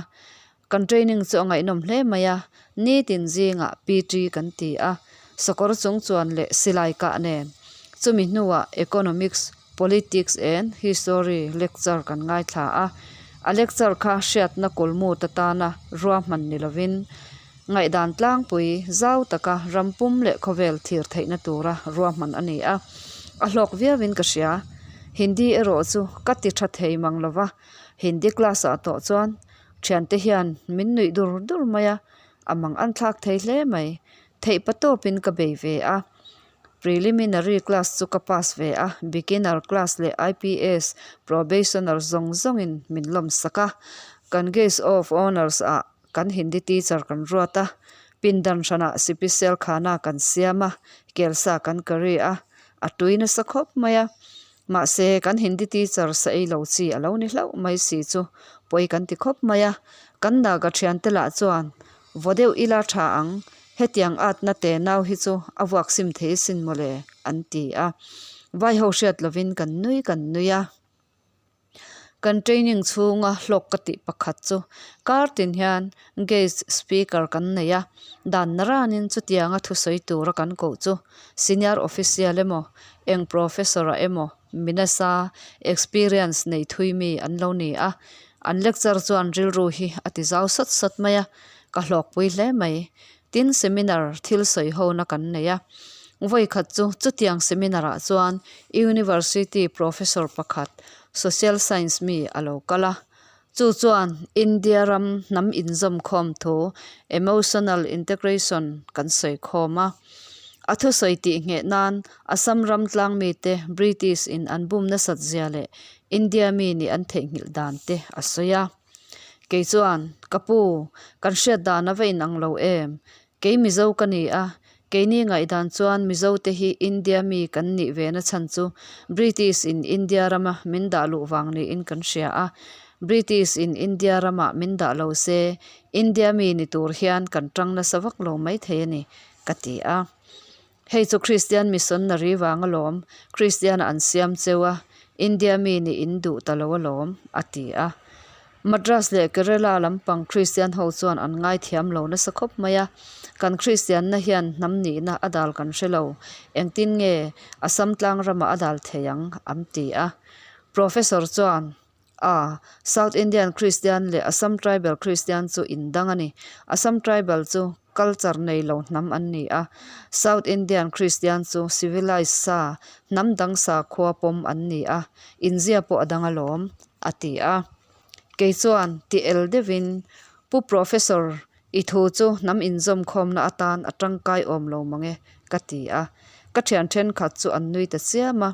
Speaker 1: Kan training chu a ngaihnawm hle mai a, nitin zingah PT kan ti a, sakawr chung chuan leh silai kah nen. Chumi hnuah Economics, Politics and History lecture kan ngaithla a, a lecture kha hriatna kulmut atana ruahman ni lovin ngaihdan tlangpui zau taka ram pum leh khawvel thir theihna tura ruahman a ni a, a hlawk viauin ka hria. Hindi erawh chu ka ti tha thei mang lova, Hindi class ah tawh chuan Thiante hian min nuih dur dur mai a, a mang an thlak thei hle mai. Theih pa tawpin ka bei ve a. Preliminary class chu ka pass ve a, beginner class leh IPS probationer zawng zawngin min lawm sak a. Kan guest of honours ah kan Hindi teacher kan ruat a, pindan hranah sipisial khana kan siam a, kelsa kan curry a, a tui nasa khawp mai a. Mahse, kan Hindi teacher sa ei lo chi a lo ni hlauh mai si chu pawi kan ti khawp mai a. Kan Naga thiante lah chuan, Vaw deuh ila tha ang, hetiang atna te nau hi chu a vuak sim thei sin mawle, an ti a. Vaiho hriat lovin kan nui kan nui a. Kan training chhunga hlawk ka tih pakhat chu kar tin hian guest speaker kan nei a, dan naranin chutianga thusawi tura kan koh chu senior official emaw eng professor ah emaw mi nasa experience nei thui mi an lo ni a, an lecture chuan rilru hi a ti zau sawt sawt mai a, ka hlawkpui hle mai. Tin seminar thil sawi hona kan nei a, vawi khat chu chutiang seminar ah chuan University professor pakhat social science mi a lo kal a, chu chuan India ram hnam inzawm khawm thu emotional integration kan sawi khawm a, a thusawi tih ngheh nan Assam ram tlang mite British in an bum nasat zia leh India mi nih an theihnghilh dan te a sawi a. Kei chuan, Ka pu, kan hriat dan a va inang lo em? Kei Mizo ka ni a, keini ngaihdan chuan Mizo te hi India mi kan nih ve na chhan chu British in India rama min dah luh vang niin kan hria a. British in India ramah min dah lo se, India mi ni tur hian kan tang nasa vak lo maithei a ni, ka ti a. Hei chu Kristian missionary vang alawm, Kristian an siam cheu a, India mi nih in duh ta lo alawm, a ti a. Madras leh Kerala lampang Kristian ho chuan an ngaithiam lo nasa khawp mai a, kan Kristianna hian hnam nihna a dal kan hre lo, engtin nge Assam tlang ramah a dal thei ang, an ti a. Professor chuan. A, South Indian Christian leh Assam Tribal Christian chu indang a ni. Assam Tribal chu culture nei lo hnam an ni a, South Indian Christian chu civilized sa, hnam dang sakhua pawm an ni a, inzia pawh a dang alawm, a ti a. Kei chuan ti el deuhin, Pu Professor, i thu chu hnam inzawmkhawmna atan a tangkai awm lo mang e, ka ti a. Ka thian thenkhat chu an nui ta chiam a.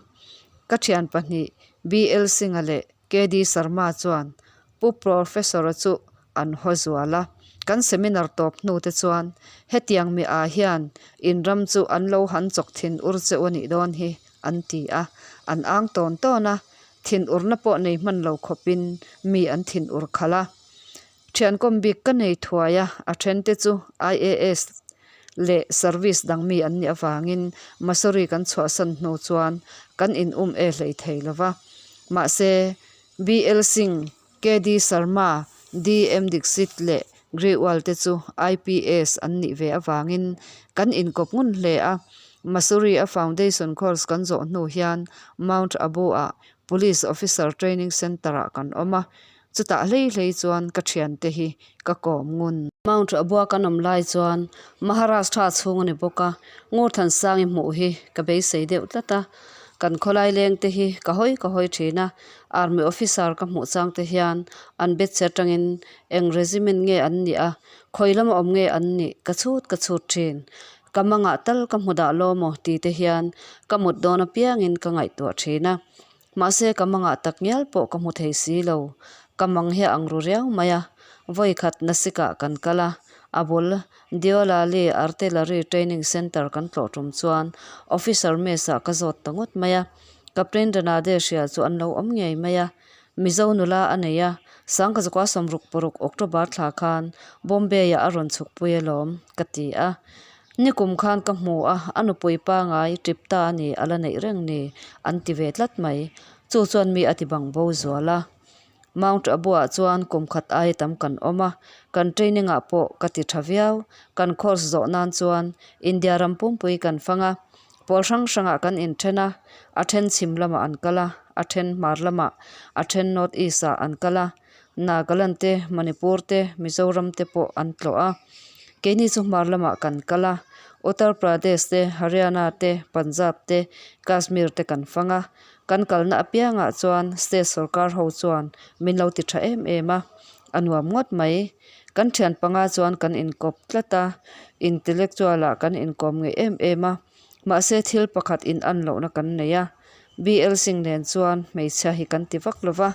Speaker 1: Ka thian pahnih BL Singh-a leh KD Sharma chuan Pu Professor-a chu an haw zual a. Kan seminar tawp hnu te chuan hetiang mi ah hian in ram chu an lo han chawk thin ur che u a nih dawn hi an ti a. An ang tawn tawn a, thin urna pawh nei hman lo khawpin mi an thin ur khalh a. Thiankawm bik ka nei thuai a, a thente chu IAS leh service dang mi an nih avangin Mussoorie kan chhuahsan hnu chuan kan in um e hlei thei lo va. Mahse, BL Singh, KD Sharma, DM Dixit leh Grewal te chu IPS an nih ve avangin kan inkawp ngun hle a. Mussoorie a foundation course kan zawh hnu hian Mount Abu-ah Police Officer Training Centre-ah kan awm a. Chutah hlei hlei chuan ka thiante hi ka kawm ngun. Mount Abua kan awm lai chuan Maharashtra chhung a ni bawk a, Ngurthansangi hmuh hi ka beisei deuh tlat a. Kan khawlai leng te hi ka hawi ka hawi thin a, Army officer ka hmuh chang te hian an bet che atangin eng regiment nge an nih a, khawi lama awm nge an nih ka chhut ka chhut thin. Ka mangah tal ka hmu dah law maw ti te hian ka mut dawn apiangin ka ngaihtuah thin a. Mahse ka mangah tak ngial pawh ka hmu thei si lo. Ka mang hi a ang ru riau mai a. Vawi khat Nasik-ah kan kal a, a bul Deolali Artillery Training Centre kan tlawh tum chuan Officer Mess-ah ka zawt ta ngawt mai a. Captain Ranade hria chu an lo awm ngei mai a. Mizo nula a nei a, Sangkazakua 66 October thla khan Bombay-ah a rawn chhukpui alawm, ka ti a. Nikum khan ka hmu a, a nupui pangai trip ta a ni a la neih reng ni, an ti ve tlat mai. Chu chuan mi a ti bang bo zual a. Mount Abu-ah chuan kum khat aia tam kan awm a, kan training-ah pawh ka ti tha viau. Kan course zawh nan chuan India ram pumpui kan fang a, pawl hrang hrangah kan inthen a, a then chhim lamah an kal a, a then hmar lamah, a then North East-ah an kal a. Nagaland te, Manipur te, Mizoram te pawh an tlawh a. Keini chu hmar lamah kan kal a, Uttar Pradesh te, Haryana te, Punjab te, Kashmir te kan fang a. Kan kalna apiangah chuan state sorkar ho chuan min lo ti tha em em a, a nuam ngawt mai. Kan thian panga chuan kan inkawp tlat a, intellectual ah kan inkawm ngei em em a. Mahse thil pakhat in an lohna kan nei a, BL Singh nen chuan hmeichhia hi kan ti vak lo va,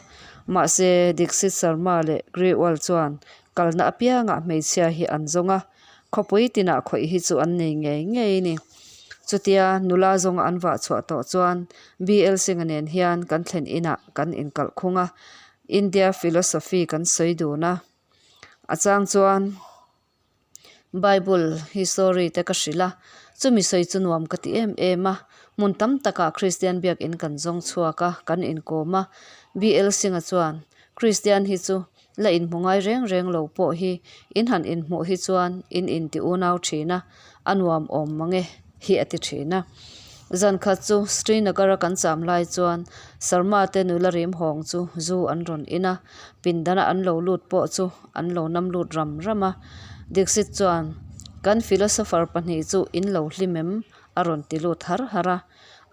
Speaker 1: mahse Dixit Sharma leh Grewal chuan kalna apiangah hmeichhia hi an zawng a, khawpui tinah khawih hi chu an nei ngei ngei a ni. Chutia nula zawnga an vah chhuah tawh chuan BL Singh-a nen hian kan thlen inah kan inkalh khung a, India philosophy kan sawi dun a, a chang chuan. Bible hi story te ka hrilh a, chumi sawi chu nuam ka ti em em a, hmun tam takah Kristian biakin kan zawng chhuak a, kan inkawm a, BL Singh-a chuan Kristian hi chu la inhmu ngai reng reng lo pawh hi in han inhmuh hi chuan in inti unau thin a, a nuam awm mang e hi a ti thin a. Zan khat chu Srinagar-a kan cham lai chuan Sarma te nula rim hawng chu zu an rawn in a, pindana an lo lut pawh chu an lo nam lut ram ram a. Dixit chuan, Kan philosopher pahnih chu in lo hlim em? a rawn ti lut har har a.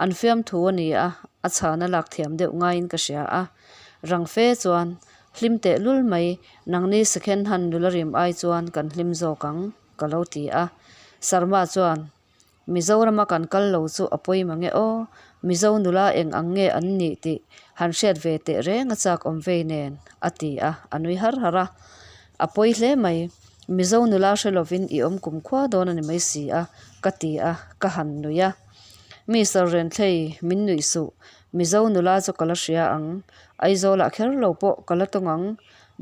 Speaker 1: An fiamthu a ni a, a chhana lak thiam deuh ngaiin ka hria a. Rang fe chuan, Hlim teh lul mai, nangni second hand nula rim ai chuan kan hlim zawk ang, ka lo ti a. Sarma chuan, Mizorama kan kal lo chu a pawi mang e aw, Mizo nula eng ang nge an nih tih han hriat ve teh reng a chak awm vei nen, a ti a, a nui har har a. A pawi hle mai, Mizo nula hre lovin i awm kum khua dawn a ni mai si a, ka ti a, ka han nui a. Mister Renthlei, min nuih suh, Mizo nula chu ka la hria ang, Aizawlah kher lo pawh ka la tawng ang,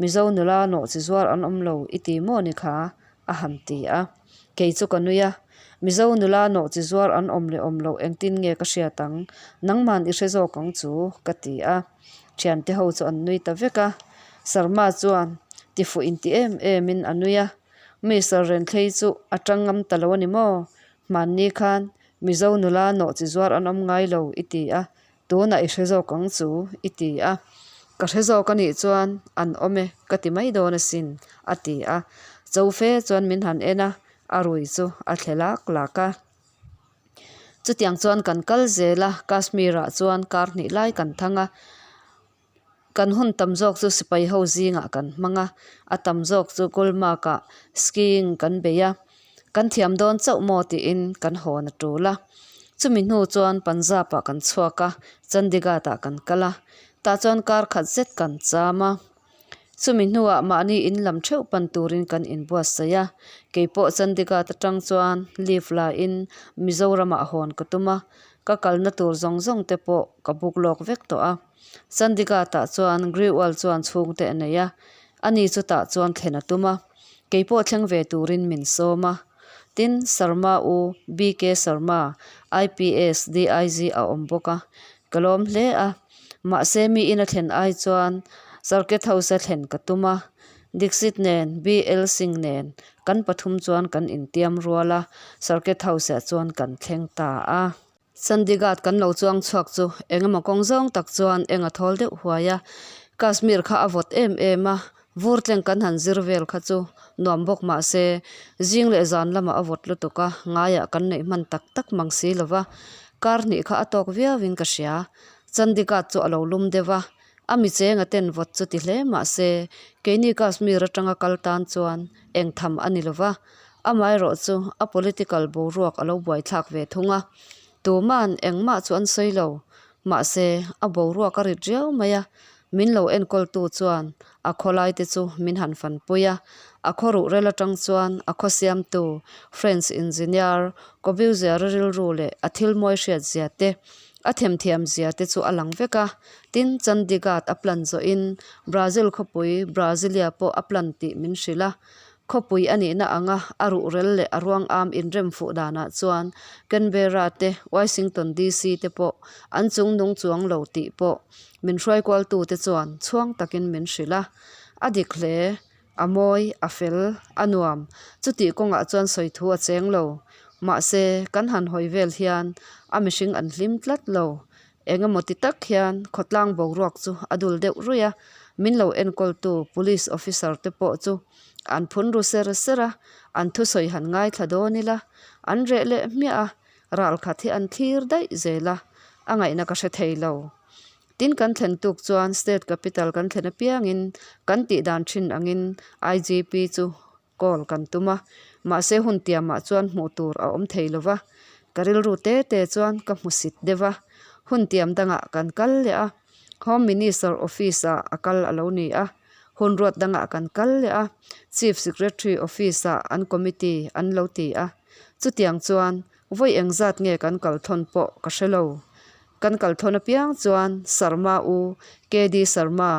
Speaker 1: Mizo nula nawh chi zuar an awm lo i ti maw ni kha? a han ti a. Kei chu ka nui a, Mizo nula nawh chi zuar an awm leh awm loh engtin nge ka hriat ang, nangman i hre zawk ang chu, ka ti a. Thiante ho chu an nui ta vek a. Sarma chuan tifuh inti em emin a nui a, Mister Renthlei chu a tang ngam ta lo a ni maw? Hmanni khan Mizo nula nawh chi zuar an awm ngai lo i ti a, Tunah i hre zawk ang chu, i ti a. Ka hre zawk a nih chuan an awm e, ka ti mai dawn asin, a ti a. Cho fe chuan min han en a, a rui chu a thle lak lak a. Chutiang chuan kan kal zel a, Kashmir-ah chuan kar hnih lai kan thang a. Kan hun tam zawk chu sipai ho zingah kan hmang a, a tam zawk chu Gulmarg-ah skiing kan bei a, kan thiam dawn chauh maw tiin kan hawn a tul a. Chumi hnu chuan Punjab-ah kan chhuak a, Chandigarh-ah kan kal a, tah chuan kar khat zet kan cham a. Chumi hnuah mahni in lam theuh pan turin kan inbuatsaih a, keipawh Chandigarh atang chuan leave la in Mizoramah hawn ka tum a, ka kalna tur zawng zawng te pawh ka book lawk vek tawh a. Chandigarh ah chuan Grewal chuan chhungte a nei a, ani chu tah chuan thlen a tum a, keipawh thleng ve turin min sawm a. Tin, Sharma u BK Sharma, IPS, DIG a awm bawk a, ka lawm hle a. Mahse mi ina thlen ai chuan Circuit House a thlen ka tum a, Dixit nen, BL Singh nen kan pathum chuan kan intiam rual a, Circuit House ah chuan kan thleng ta a. Chandigarh kan lo chuang chhuak chu eng emaw kawng zawng tak chuan eng a thawl deuh huai a, Kashmir kha a vawt em em a, vur tleng kan han zir vel kha chu nuam bawk mah se zing leh zan lamah a vawt lutuk a, ngaiah kan neih hman tak tak mang si lo va, kar hnih kha a tawk viauin ka hria. Chandigarh chu a lo lum deuh a, a mi chenga ten vawt chu ti hle mah se keini Kashmir atanga kal tan chuan eng tham a ni lo va, Amaherawh chu a political boruak a lo buaithlak ve thung a, tuman engmah chu an sawi lo. Mahse, a boruak a rit riau mai a, min lo enkawltu chuan a khawlaite chu min han fanpui a. A khaw ruhrel atang chuan a khaw siamtu French engineer Corbusier-a rilru leh a thil mawi hriat zia te, a themthiam zia te chu a lang vek a. Tin, Chandigarh a plan zawhin Brazil khawpui Brasilia pawh a plan tih min hrilh a. Khawpui a nihna anga a ruhrel leh a ruang am inrem fuh danah chuan Canberra te, Washington DC te pawh an chung nung chuang lo tih pawh min hruaikualtu te chuan chhuang takin min hrilh a. A dik hle, a mawi, a fel, a nuam, chutih kawngah chuan sawi thu a cheng lo. Mahse, kan han hawi vel hian a mihring an hlim tlat lo. Eng emaw ti tak hian khawtlang boruak chu a dul deuh ruih a, min lo enkawltu police officer te pawh chu an phun ru ser ser a, an thusawi han ngaithla dawn ila, an reh leh hmiah a, ral khat hi an thlir daih zel a, a ngaihna ka hre thei lo. Tin kan thlen tuk chuan state capital kan thlen apiangin kan tih dan thin angin IGP chu Call kan tum a, mahse hun tiamah chuan hmuh tur a awm thei lo va, ka rilru te te chuan ka hmu sit deuh a. Hun tiam dangah kan kal leh a, Home Minister office ah a kal a lo ni a, hun ruat dangah kan kal leh a, Chief Secretary office ah an committee an lo ti a. Chutiang chuan vawi engzat nge kan kal thawn pawh ka hre lo. Kan kal thawn apiang chuan Sharma u KD Sharma,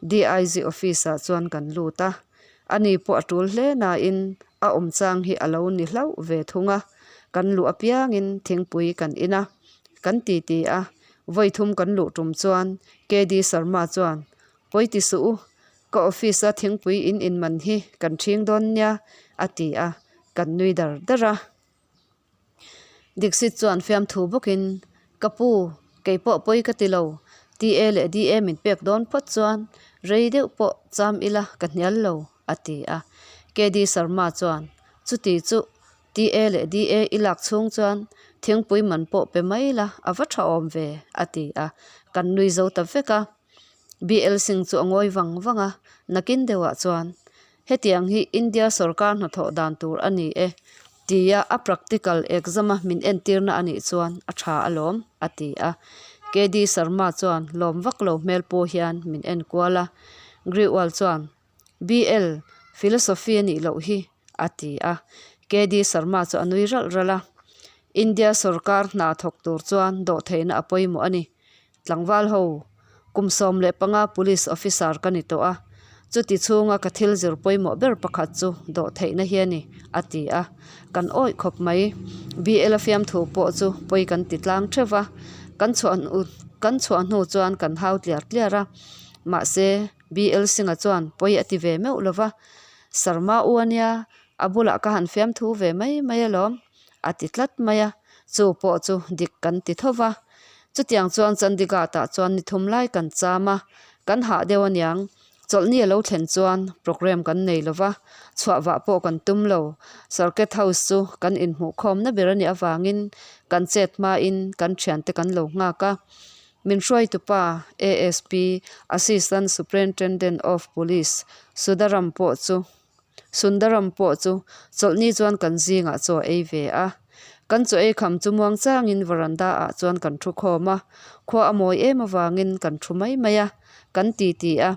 Speaker 1: DIG office ah chuan kan lut a. Ani pawh a tul hle nain a awm chang hi a lo ni hlauh ve thung a, kan luh apiangin thingpui kan in a, kan titi a, vawi thum kan luh tum chuan KD Sharma chuan, Pawi ti suh u, ka office a thingpui in in man hi kan ṭhing dawn nia, a ti a, kan nui dar dar a. Dixit chuan fiamthu bawkin, Ka pu, kei pawh pawi ka ti lo. TA leh DA min pek dawn phawt chuan rei deuh pawh cham ila ka hnial lo, a ti a. KD Sharma chuan, Chuti chu, TA leh DA i lak chhung chuan thingpui man pawh pe mai la, a va tha awm ve, a ti a. Kan nui zo ta vek a. BL Singh chu a ngawi vang vang a, nakin deuhah chuan, Hetiang hi India sorkar hnathawh dan tur a ni e, tia a practical exam-a min entirna a nih chuan a tha alawm, a ti a. KD Sharma chuan lawm vak lo hmel pawh hian min en kual a. Grewal chuan, BL, philosophy a nih loh hi, a ti a. KD Sharma chu a nui ralh ralh a. India sorkar hna thawk tur chuan dawhtheihna a pawimawh a ni. Tlangval ho, kum 15 police officer ka ni tawh a, chuti chhunga ka thil zir pawimawh ber pakhat chu dawhtheihna hi a ni, a ti a. Kan awih khawp mai. BL a fiamthu pawh chu pawi kan ti tlang theuh va, kan chhuah kan chhuah hnu chuan kan hau tliar tliar a. Mahse, BL Singh-a chuan pawi a ti ve meuh lo va, Sarma u a nia, a bulah ka han fiamthu ve mai mai alawm. a ti tlat mai a, chu pawh chu dik kan ti tho va. Chutiang chuan Chandigarh ah chuan ni thum lai kan cham a, kan hah deuh aniang. Chawlhni a lo thlen chuan programme kan nei lo va, chhuah vah pawh kan tum lo. Circuit House chu kan inhmuhkhawmna ber a nih avangin kan chet hmain kan thiante kan lo nghak a. Min hruaitupa ASP, Assistant Superintendent of Police, Sudaram pawh chu Sundaram pawh chu chawlhni chuan kan zingah chaw ei ve a. Kan chaw ei kham chu muang changin veranda ah chuan kan thu khawm a, khua a mawi em avangin kan thu mai mai a, kan ti ti a.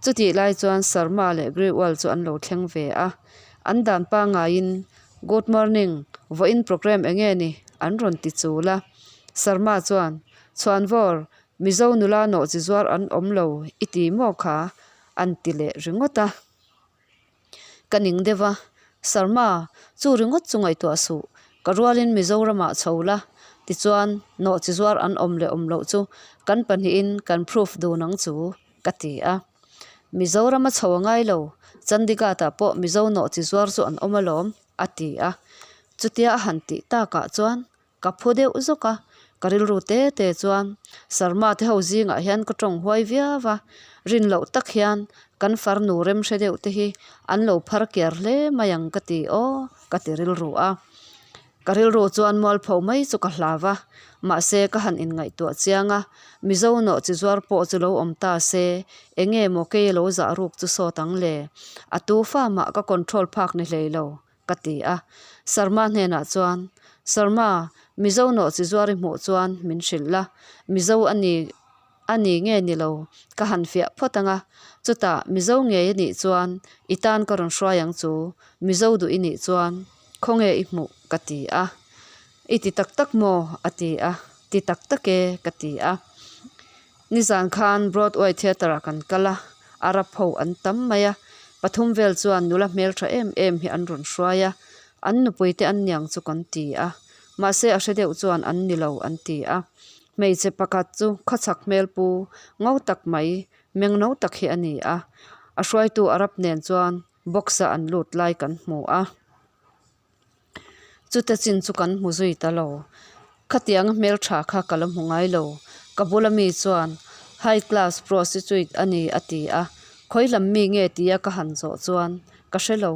Speaker 1: Chutih lai chuan Sharma leh Grewal chu an lo thleng ve a. An dan pangaiin, Good morning, vawiin programme enge ni? an rawn ti chul a. Sharma chuan, Chhuanvawr, Mizo nula nawh chi zuar an awm lo i ti maw kha? an ti leh ringawt a. Ka ning deuh a, Sharma, chu ringawt chu ngaihtuah suh, ka rualin Mizoramah chho la, tichuan nawh chi zuar an awm leh awm loh chu kan pahnihin kan proof dun ang chu, ka ti a. Mizorama chho a ngai lo, Chandigarh-ah pawh Mizo nawh chi zuar chu an awm alawm, a ti a. Chutia a han tih takah chuan Ka phu deuh zawk a, ka rilru te te chuan Sharma te ho zingah hian ka tawng huai viau a, rin loh tak hian kan farnu rem hre deuh te hi an lo phar kiar hle mai ang ka ti aw ka ti rilru a. Ka rilru chuan mualpho mai chu ka hlau a, mahse ka han inngaihtuah chiang a, Mizo nawh chi zuar pawh chu lo awm ta se, enge maw kei a lo zah ruk chu sawt ang le, a tu fa mah ka control phak ni hlei lo. Ka ti a. Sharma hnenah chuan, Sharma, Mizo nawhchi zuar i hmuh chuan min hrilh la, Mizo a ni a ni nge ni lo ka han fiah phawt ang a, chutah Mizo ngei a nih chuan i tan ka rawn hruai ang chu, Mizo duh i nih chuan khawnge i hmuh ka ti a. I ti tak tak maw? a ti a, ti tak tak e ka ti a. Nizan khan Broadway Theatre ah kan kal a, Arab ho an tam mai a, pathum vel chuan nula hmeltha em em hi an rawn hruai a, an nupui te an niang chu kan ti a, mahse a hre deuh chuan an ni lo an ti a. Hmeichhe pakhat chu khawchhak hmel pu ngo tak mai, meng no tak hi a ni a, a hruaitu Arab nen chuan box a an lut lai kan hmu a. Chute chin chu kan hmu zui ta lo. Khatiang hmeltha kha ka la hmu ngai lo. Ka bula mi chuan high class prostitute a ni a ti a. Khawi lam mi nge tia ka han zawh chuan ka hre lo.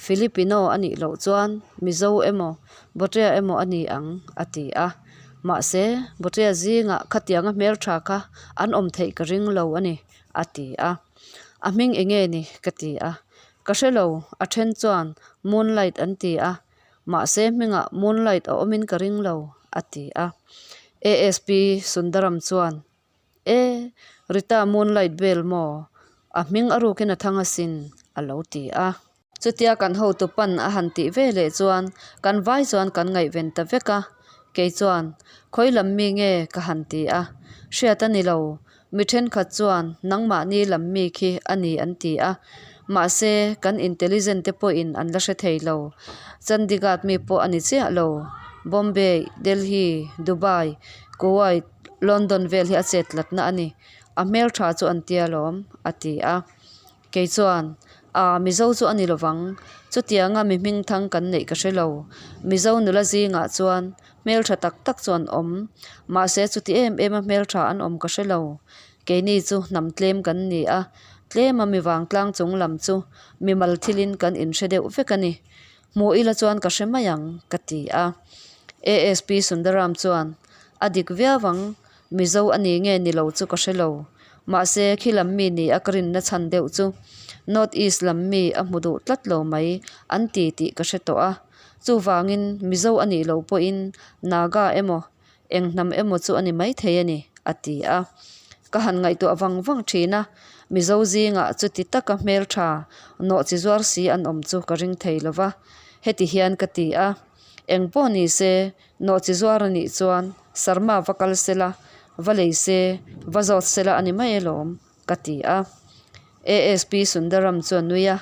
Speaker 1: Filipino a nih loh chuan Mizo emaw Botea emaw a ni ang a ti a. Mahse Botea zingah khatianga hmeltha kha an awm theih ka ring lo a ni a ti a. A hming enge ni ka ti a. Ka hre lo, a then chuan Moonlight an ti a, mahse hmingah Moonlight a awmin ka ring lo, a ti a. ASP Sundaram chuan, E, Rita Moonlight vel maw? A hming a rukin a thang asin, a lo ti a. Chutia kan hotu pan a han tih ve leh chuan kan vai chuan kan ngaihven ta vek a. Kei chuan, Khawi lam mi nge? ka han ti a. Hriat a ni lo, Mi thenkhat chuan nangmahni lam mi khi a ni an ti a, mahse kan intelligent te pawhin an la hre thei lo. Chandigarh mi pawh a ni chiah lo. Bombay, Delhi, Dubai, Kuwait, London vel hi a chet tlatna a ni. A hmeltha chu an tia lawm, a ti a. Kei chuan, Aa, Mizo chu a ni lovang. Chutianga mi hmingthang kan neih ka hre lo. Mizo nula zingah chuan hmeltha tak tak chu an awm. Mahse, chuti em ema hmeltha an awm ka hre lo. Keini chu hnam tlem kan ni a, tlema mi vangtlang chung lam chu mimal thilin kan inhre deuh vek a ni. Hmuh ila chuan ka hre mai ang, ka ti a. ASP Sundaram chuan, A dik viau ang, Mizo a ni nge ni lo chu ka hre lo. Mahse, khi lam mi ni a ka rinna chhan deuh chu North East lam mi a hmu duh tlat lo mai an ti tih ka hre tawh a. Chuvangin Mizo a nih loh pawhin Naga emaw eng hnam emaw chu a ni maithei a ni, a ti a. Ka han ngaihtuah vang vang thin a, Mizo zingah chuti taka hmeltha nawhchi zuar si an awm chu ka ring thei lo va, heti hian ka ti a. Eng pawh ni se, Nawhchi zuar a nih chuan Sarma va kal sela, va lei se, va zawt sela a ni mai alawm, ka ti a. ASP Sundaram chu a nui a,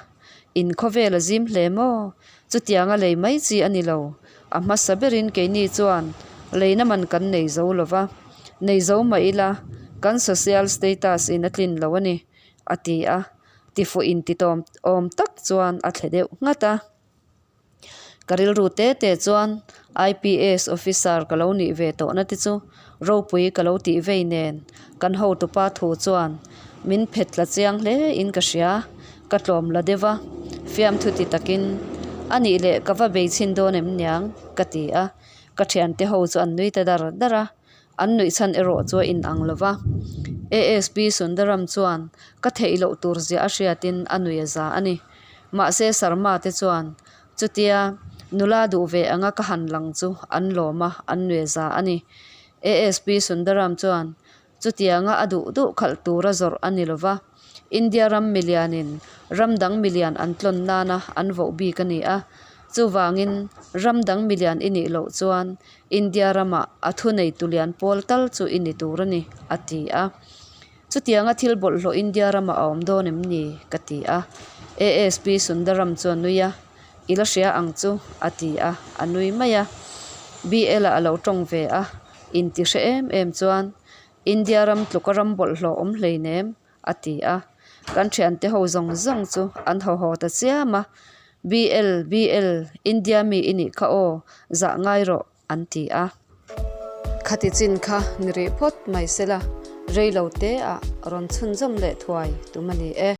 Speaker 1: In khawvel a zim hle maw? Chutianga lei mai chi a ni lo. A hmasa berin keini chuan leina man kan nei zo lo va, nei zo mah ila kan social status in a tlin lo a ni, a ti a. Tifuh intitawm awm tak chuan a thle deuh nghat a. Ka rilru te te chuan IPS officer ka lo nih ve tawhna te chu ropui ka lo tih vei nen kan hotupa thu chuan min phet tla chiang hle in ka hria, ka tlawm la deuh a, fiamthu ti takin a nih leh ka va bei chhin dawn em niang ka ti a, ka thiante ho chu an nui ta dar dar a. An nuih chhan erawh chu a inang lo va. ASP Sundaram chuan ka theih loh tur ziah a hriatin a nui a za a ni. Mahse Sarma te chuan chutia nula duh ve anga ka han lang chu an lawm a, an nui a za a ni. ASP Sundaram chuan chutianga a duh duh khalh tura zawrh a ni lo va. India ram milianin ram dang milian an tlawn nana an voh bik a ni a. Chuvangin ram dang milian i nih loh chuan India ramah a thunei tulian pawl tal chu i ni tur a ni, a ti a. Chutianga thil bawlhhlawh India ramah a awm dawn em ni? ka ti a. ASP Sundaram chu a nui a, I la hria ang chu, a ti a, a nui mai a. BL-ah a lo tawng ve a, inti hre em em chuan India ram tluka ram bawlhhlawh awm hleinem, a ti a. Kan thiante ho zawng zawng chu an haw haw ta chiam a, BL, BL, India mi i nih kha aw, zah ngai rawh, an ti a. Khati chin kha ni rih phawt mai sela, rei lo te ah rawn chhunzawm leh thuai tum a ni e.